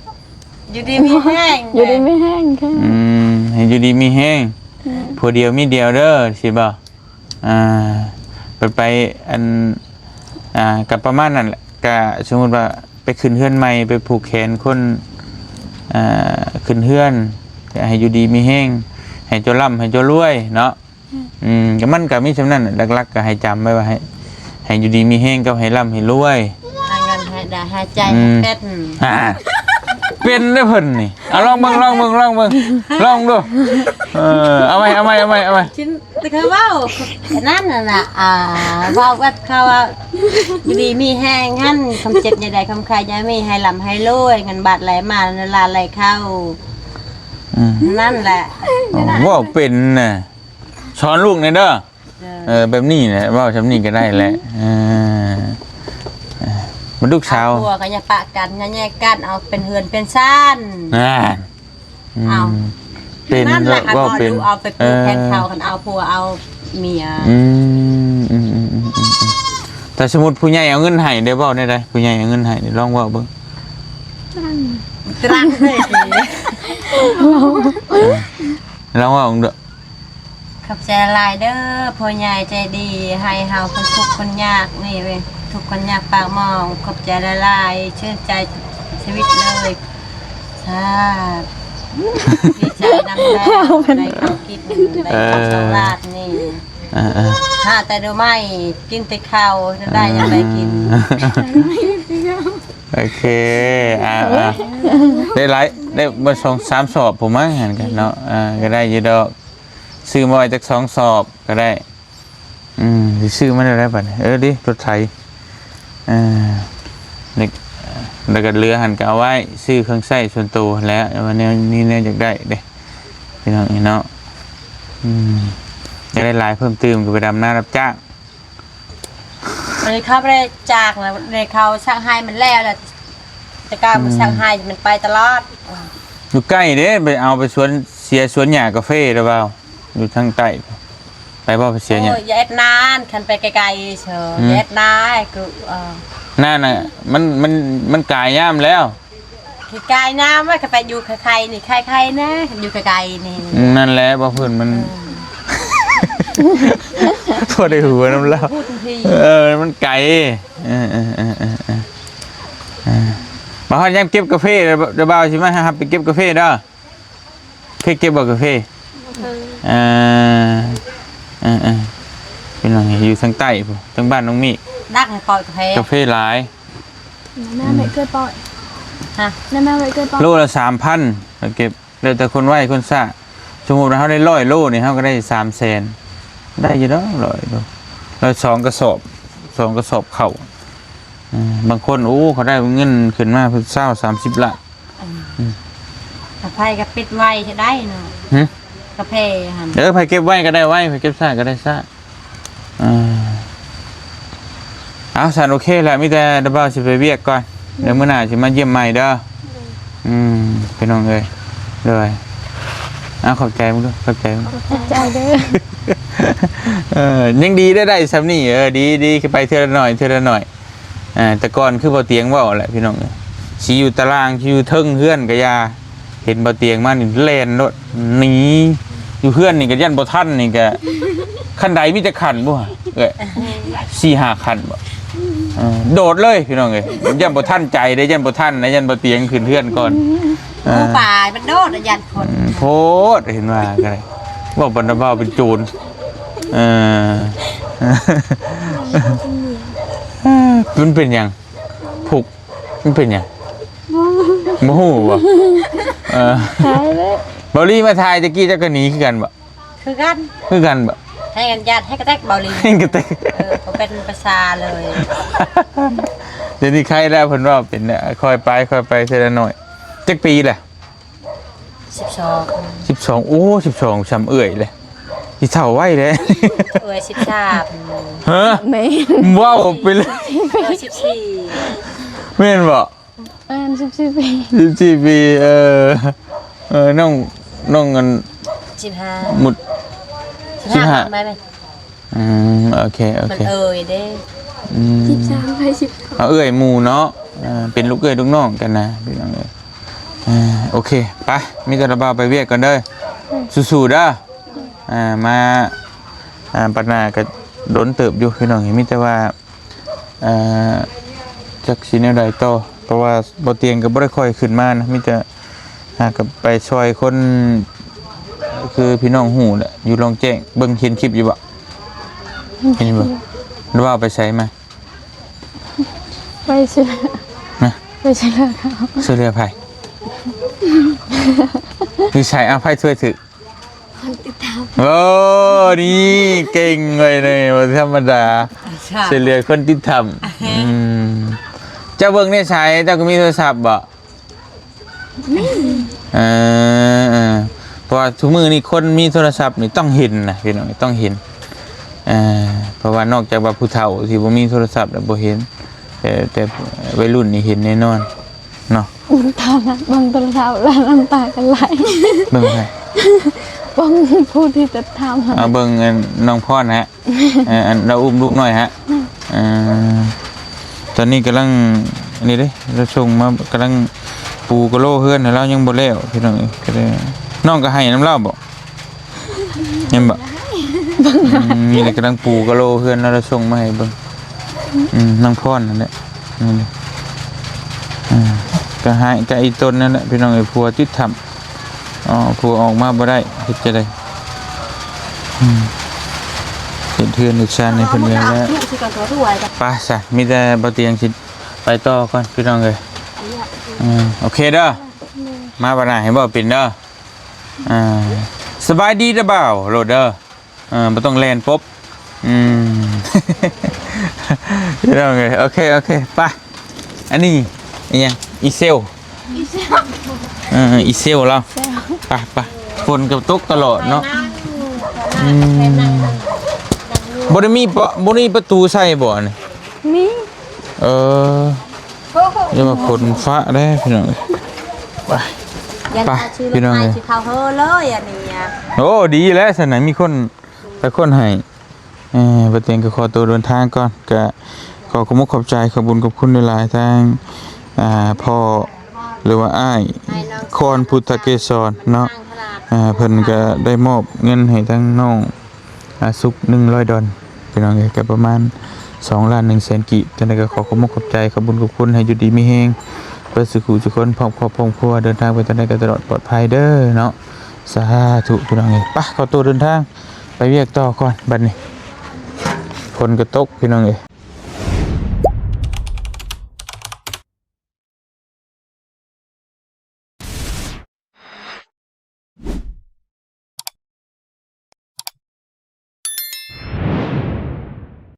ຢູ່ດີມີແຮງ ຢູ່ດີມີແຮງ. ອືມ ໃຫ້ຢູ່ດີມີແຮງ. ອືມ ຜົວດຽວເມຍດຽວເດີ ຊິບໍ່? ອ່າ ໄປ ໄປ ອັນ ອ່າ ກໍປະມານນັ້ນແຫຼະ. ກະສົມມຸດວ່າໄປຂຶ້ນເຮືອນໃໝ່ ໄປຜູກແຂນຄົນ ອ່າ ຂຶ້ນເຮືອນ ກະໃຫ້ຢູ່ດີມີແຮງ ໃຫ້ເຈົ້າລ່ຳໃຫ້ເຈົ້າລວຍເນາະ. ອືມ ອືມ ກໍມັນກໍມີສ່ຳນັ້ນແຫຼະ ຫຼັກໆ ກໍໃຫ້ຈຳໄວ້ວ່າໃຫ້ ໃຫ້ຢູ່ດີມີແຮງກັບໃຫ້ລ່ຳໃຫ້ລວຍ. ດາຫາຍໃຈ ອືມ ເປັນ ອ່າ ເປັນເດ້ເພິ່ນນີ້ ເອົາລອງເບິ່ງ ລອງເບິ່ງ ລອງເບິ່ງ ລອງດູ ເອີ ເອົາໃໝ່ ເອົາໃໝ່ ເອົາໃໝ່ ເອົາໃໝ່ ຊິນ ແຕ່ເຂົາເວົ້ານັ້ນນະ ອ່າ ເວົ້າແບບເຂົາວ່າ ຢູ່ດີມີແຮງຫັ້ນ ຄວາມເຈັບຢ່າໄດ້ ຄວາມໄຂ້ຢ່າມີ ໃຫ້ລ່ຳໃຫ້ລວຍ ເງິນບາດໄຫຼມາ ເງິນລ້ານໄຫຼເຂົ້າ ອືມ ນັ້ນແຫຼະ ເວົ້າເປັນນະ ສອນລູກແດ່ເດີ. ເອີ ເອີ ແບບນີ້ແຫຼະ ເວົ້າຊ່ຳນີ້ກໍໄດ້ແຫຼະ ເອີ ເອີ ມັນລູກສາວ ເອົາຜົວກໍຢ່າປະກັນ ຢ່າແຍກກັນ ເອົາເປັນເຮືອນເປັນຊານ ນັ້ນ ອືມ ເອົາ ເປັນ ນັ້ນແຫຼະ ເວົ້າເປັນ ເອົາໄປປູກແທນເຂົາ ເອີ ຄັນເອົາຜົວເອົາເມຍ ອືມ ອືມ ແຕ່ສົມມຸດຜູ້ໃຫຍ່ເອົາເງິນໃຫ້ເດ້ ເວົ້າແນວໃດ ຜູ້ໃຫຍ່ເອົາເງິນໃຫ້ ລອງເວົ້າເບິ່ງ ຕຣັງ ຕຣັງເລີຍ ລອງເວົ້າເບິ່ງເດີ້. ຂອບໃຈຫຼາຍເດີ້ ຜູ້ໃຫຍ່ໃຈດີ ໃຫ້ເຮົາຄົນທຸກຄົນຍາກນີ້ເວີຍ ທຸກຄົນຍາກປາກໝອງ ຂອບໃຈຫຼາຍໆ ຊື່ນໃຈຊີວິດເລີຍ ສາທຸ ດີໃຈນຳແລ້ວ ໄດ້ເຂົ້າກິນ ໄດ້ເຂົ້າສອງລາດນີ້ ເອີ ເອີ ຫາແຕ່ໜໍ່ໄມ້ ກິນແຕ່ເຂົ້າ ໄດ້ຫຍັງໄດ້ກິນ ເອີ ໂອເຄ ອ່າ ອ່າ ໄດ້ຫຼາຍ ໄດ້ມາສອງສາມສອບພຸ້ນມັ້ງ ຫັ້ນກະເນາະ ອ່າ ກໍໄດ້ຢູ່ດອກ ຊື້ມາໄວ້ຈັກສອງສອບກໍໄດ້ ອືມ ຊິຊື້ມາແນວໃດບັດນີ້ ເອີ ດີ ລົດໄຖ ເອີ ແລ້ວກໍເຫຼືອຫັ້ນກໍເອົາໄວ້ຊື້ເຄື່ອງໃຊ້ສ່ວນໂຕຫັ້ນແຫຼະ ວ່າແນວນີ້ແນວຢາກໄດ້ເດ້ ພີ່ນ້ອງເອີຍເນາະ ອືມ ຢາກໄດ້ຫຼາຍເພີ່ມຕື່ມກໍໄປດຳນາຮັບຈ້າງ ອັນນີ້ເຂົາບໍ່ໄດ້ຈາກນະ ໃນເຂົາສັ່ງໃຫ້ມັນແລ້ວແຫຼະ ແຕ່ເກົ່າມັນ ອືມ ສັ່ງໃຫ້ມັນໄປຕະຫຼອດ ຢູ່ໃກ້ເດ້ ໄປເອົາໄປສວນ ເສຍສວນຫຍ້າກາເຟແລ້ວເວົ້າ ຢູ່ທາງໃຕ້ ໄປບໍ່ໄປເສຍຫຍ້າ ໂອ້ຍ ຢ່າເຮັດນານ ຄັນໄປໄກໆເຊີ ອືມ ຢ່າເຮັດນາ ຄື ເອີ ນານນະ ມັນ ມັນ ມັນກາຍຍາມແລ້ວ ຄືກາຍຍາມວ່າ ກໍໄປຢູ່ໄຄໆນີ້ ໄຄໆນະ ຢູ່ໄກໆນີ້ ນັ້ນແຫຼະ ບໍ່ເພິ່ນມັນ ເອີ ພໍໄດ້ຫົວນຳລາວ ເອີ ມັນໄກ ເອີ ເອີ ມາຮອດຍາມເກັບກາເຟ ດຽວບ່າວຊິມາຮັບໄປເກັບກາເຟເດີ ເຄີຍເກັບບໍ່ກາເຟ? ບໍ່ເຄີຍ ເອີ ເອີ ເອີ ເປັນຫຍັງຢູ່ທາງໃຕ້ພຸ້ນ ທາງບ້ານນ້ອງມີ ດັກໃຫ້ເຂົາກາເຟ ກາເຟຫຼາຍ ແມ່ໄປເກີດປ່ອຍ ຮະ ແມ່ໄປເກີດປ່ອຍ ໂລລະສາມພັນ ເກັບ ແລ້ວແຕ່ຄົນໄວຄົນຊ້າ ສົມມຸດວ່າເຮົາໄດ້ຮ້ອຍໂລນີ້ ເຮົາກໍໄດ້ສາມແສນ ໄດ້ຢູ່ດອກຮ້ອຍໂລ ແລ້ວສອງກະສອບ ສອງກະສອບເຂົ້າ ເອີ ບາງຄົນ ໂອ້ ເຂົາໄດ້ເງິນຂຶ້ນມາເພິ່ນຊາວ ສາມສິບລ້ານ ອືມ ອືມ ກາເຟກໍປິດໄວຈະໄດ້ເນາະ ຫຶ ກາເຟຫັ້ນ ເອີ ໃຜເກັບໄວກໍໄດ້ໄວ ໃຜເກັບຊ້າກໍໄດ້ຊ້າ ເອີ ເອົາ ຊັ້ນໂອເຄແຫຼະ ມີແຕ່ດາວບ່າວຊິໄປວຽກກ່ອນ ດຽວມື້ໜ້າຊິມາຢ້ຽມໃໝ່ເດີ ອືມ ພີ່ນ້ອງເອີຍ ໂດຍ ເອົາ ຂອບໃຈເບິ່ງດູ ຂອບໃຈເບິ່ງ ຂອບໃຈເດີ ເອີ ຍັງດີໄດ້ ໄດ້ຊ່ຳນີ້ ເອີ ດີ ດີ ຄືໄປເທື່ອລະໜ້ອຍ ເທື່ອລະໜ້ອຍ ອ່າ ແຕ່ກ່ອນຄືບໍ່ຕຽງເວົ້າແຫຼະພີ່ນ້ອງເອີຍ ຊິຢູ່ຕາລ່າງ ຊິຢູ່ເທິງເຮືອນກໍຢ່າ ເຫັນບໍ່ຕຽງມານີ້ແລ່ນໂລດ ໜີ ຢູ່ເຮືອນນີ້ກໍຢ້ານບໍ່ທັນ ນີ້ກໍ ຂັ້ນໄດມີຈັກຂັ້ນບໍ່ ເອີຍ ສີ່ຫ້າຂັ້ນບໍ່ ເອີ ໂດດເລີຍພີ່ນ້ອງເອີຍ ຢ້ານບໍ່ທັນໃຈເດ້ ຢ້ານບໍ່ທັນນະ ຢ້ານບໍ່ຕຽງຂຶ້ນເຮືອນກ່ອນ ເອີ ໝູປ່າມັນໂດດ ຢ້ານຄົນ ອືມ ໂພດ ເຫັນວ່າກໍໄດ້ ເວົ້າປານວ່າເປັນໂຈນ ເອີ ມັນເປັນຫຍັງ? ຜຸກ ມັນເປັນຫຍັງ? ບໍ່ຮູ້ ບໍ່ຮູ້ບໍ່? ເອີ ຕາຍແລ້ວ ເບົາລີມາຖ່າຍແຕ່ກີ້ເຈົ້າກໍໜີຄືກັນບໍ່? ຄືກັນ ຄືກັນບໍ່? ໃຫ້ກັນຢ້ານ ໃຫ້ກະແຕັກເບົາລີ ໃຫ້ກະແຕັກ ເອີ ບໍ່ເປັນພາສາເລີຍ ດຽວນີ້ໄຄແລ້ວ ເພິ່ນເວົ້າເປັນແລ້ວ ຄ່ອຍໄປ ຄ່ອຍໄປເທື່ອລະໜ້ອຍ ຈັກປີແລ້ວ? ສິບສອງ ສິບສອງ ໂອ້ ສິບສອງ ຊ່ຳເອື້ອຍເລີຍ ຊິເຖົ້າໄວເດ້ ເອື້ອຍສິບສາມ ຮະ? ແມ່ນ ເວົ້າໄປເລີຍ ເອື້ອຍສິບສີ່ ແມ່ນບໍ່? ແມ່ນ ສິບສີ່ປີ ສິບສີ່ປີ ເອີ ເອີ ນ້ອງ ນ້ອງອັນ ສິບຫ້າ ມຸດ ສິບຫ້າ ສິບຫ້າ ໄປໄປ ອືມ ໂອເຄ ໂອເຄ ມັນເອີຍເດ້ ອືມ ສິບສາມ ໄປ ສິບ ເອົາເອື້ອຍໝູ່ເນາະ ເອີ ເປັນລູກເອື້ອຍລູກນ້ອງກັນນະ ພີ່ນ້ອງເອີຍ ເອີ ໂອເຄ ໄປ ມີແຕ່ລະບ່າວໄປວຽກກ່ອນເດີ ອືມ ສູ້ໆເດີ ອ່າ ມາ ອ່າ ບັດໜ້າກໍດົນເຕີບຢູ່ ພີ່ນ້ອງເອີຍ ມີແຕ່ວ່າ ເອີ ຈັກຊິແນວໃດຕໍ່ ເພາະວ່າບໍ່ຕຽງກໍບໍ່ໄດ້ຄ່ອຍຂຶ້ນມານະ ມີແຕ່ຫາກັບໄປຊ່ອຍຄົນ ຄືພີ່ນ້ອງຮູ້ແຫຼະ ຢູ່ລອງແຈ້ງ ເບິ່ງເຫັນຄລິບຢູ່ບໍ່? ເຫັນຢູ່ບໍ່? ຫຼືວ່າໄປໃສມາ? ໄປຊື່ ໄປຊ່ວຍເຫຼືອເຂົາ ຊ່ວຍເຫຼືອໃຜ? ຢູ່ໃສ? ເອົາ ໃຜຊ່ວຍຖືກ? ຄົນຕິດຕາມ. ໂອ້ ນີ້ເກັ່ງເວີຍນີ້ ບໍ່ທຳມະດາ ຊ່ວຍເຫຼືອຄົນຕິດຕາມ. ອືມ ເຈົ້າເບິ່ງໃນໃສ? ເຈົ້າກໍມີໂທລະສັບບໍ່? ເອີ ເອີ ເພາະວ່າທຸກມື້ນີ້ຄົນມີໂທລະສັບນີ້ຕ້ອງເຫັນນະ ພີ່ນ້ອງ ຕ້ອງເຫັນ. ເອີ ເພາະວ່ານອກຈາກວ່າຜູ້ເຖົ້າທີ່ບໍ່ມີໂທລະສັບແລ້ວບໍ່ເຫັນ ແຕ່ ແຕ່ໄວລຸ້ນນີ້ເຫັນແນ່ນອນເນາະ. ຕອນນັ້ນເບິ່ງໂທລະສັບແລ້ວນ້ຳຕາກໍໄຫຼ. ເບິ່ງໃຜ? ເບິ່ງຜູ້ທີ່ຈະຖາມ. ເອົາເບິ່ງອັນນ້ອງພອນນະ. ເອີ ອັນລາວອຸ້ມລູກນ້ອຍຫະ. ເອີ ຕອນນີ້ກຳລັງ ອັນນີ້ເດ້ ລາວສົ່ງມາ ກຳລັງປູກະໂຫຼເຮືອນໃຫ້ລາວ ຍັງບໍ່ແລ້ວ ພີ່ນ້ອງເອີຍ. ກໍໄດ້ ນ້ອງກໍໄຫ້ນຳລາວບໍ? ແມ່ນບໍ? ອືມ ນີ້ແຫຼະ ກຳລັງປູກະໂຫຼເຮືອນ ລາວສົ່ງມາໃຫ້ເບິ່ງ. ອືມ ນາງພອນນັ້ນແຫຼະ ນີ້ ອ່າ ກະໃຫ້ກະອີ່ຕົນນັ້ນແຫຼະ ພີ່ນ້ອງເອີຍ ຜົວຕິດຖ້ຳ. ອໍ ຜົວອອກມາບໍ່ໄດ້ ເຮັດຈັ່ງໃດ? ອືມ ເຮັດເຮືອນເຮັດຊານໃຫ້ເພິ່ນແລ້ວ. ໄປຊະ ມີແຕ່ບໍ່ຕຽງຊິໄປຕໍ່ກ່ອນ ພີ່ນ້ອງເອີຍ. ເອີ ໂອເຄເດີ ມາບັດໜ້າໃຫ້ເວົ້າເປັນເດີ. ອ່າ ສະບາຍດີເດີບ່າວ ໂລດເດີ. ເອີ ບໍ່ຕ້ອງແລ່ນປົບ. ອືມ ພີ່ນ້ອງເອີຍ ໂອເຄ ໂອເຄ ໄປ. ອັນນີ້ອີ່ຫຍັງ? ອີເຊວ ອີເຊວ ເອີ ອີເຊວລາວ. ໄປ ໄປ ຝົນກໍຕົກຕະຫຼອດເນາະ. ອືມ ບໍ່ໄດ້ມີປະ ບໍ່ໄດ້ມີປະຕູໃສ່ບໍ່ນີ້? ມີ. ເອີ ຢ່າວ່າຝົນຟ້າເດ້ ພີ່ນ້ອງເອີຍ. ໄປ ໄປ ພີ່ນ້ອງເອີຍ ໂອ້ ດີແລ້ວຊັ້ນນະ ມີຄົນ ໄປຄົ້ນໃຫ້. ເອີ ບໍ່ຕຽງກໍຂໍຕົວເດີນທາງກ່ອນ ກໍຂໍຂອບອົກຂອບໃຈ ຂອບບຸນຂອບຄຸນຫຼາຍໆ ທາງ ອ່າ ພໍ່ ຫຼືວ່າອ້າຍຄອນພຸດທະເກສອນເນາະ. ອ່າ ເພິ່ນກໍໄດ້ມອບເງິນໃຫ້ທາງນ້ອງ ອ່າ ສຸກ ໜຶ່ງຮ້ອຍດອນ ພີ່ນ້ອງເອີຍ ກໍປະມານສອງລ້ານໜຶ່ງແສນກີບ. ຈັ່ງໃດກໍຂໍຂອບອົກຂອບໃຈ ຂອບບຸນຂອບຄຸນ ໃຫ້ຢູ່ດີມີແຮງເບິດສູ່ຜູ້ສູ່ຄົນ ພ້ອມຄອບພ້ອມຄົວ ເດີນທາງໄປທາງໃດກໍຕະຫຼອດປອດໄພເດີເນາະ. ສາທຸ ພີ່ນ້ອງເອີຍ. ໄປ ຂໍຕົວເດີນທາງ ໄປວຽກຕໍ່ກ່ອນບັດນີ້ ຝົນກໍຕົກ ພີ່ນ້ອງເອີຍ.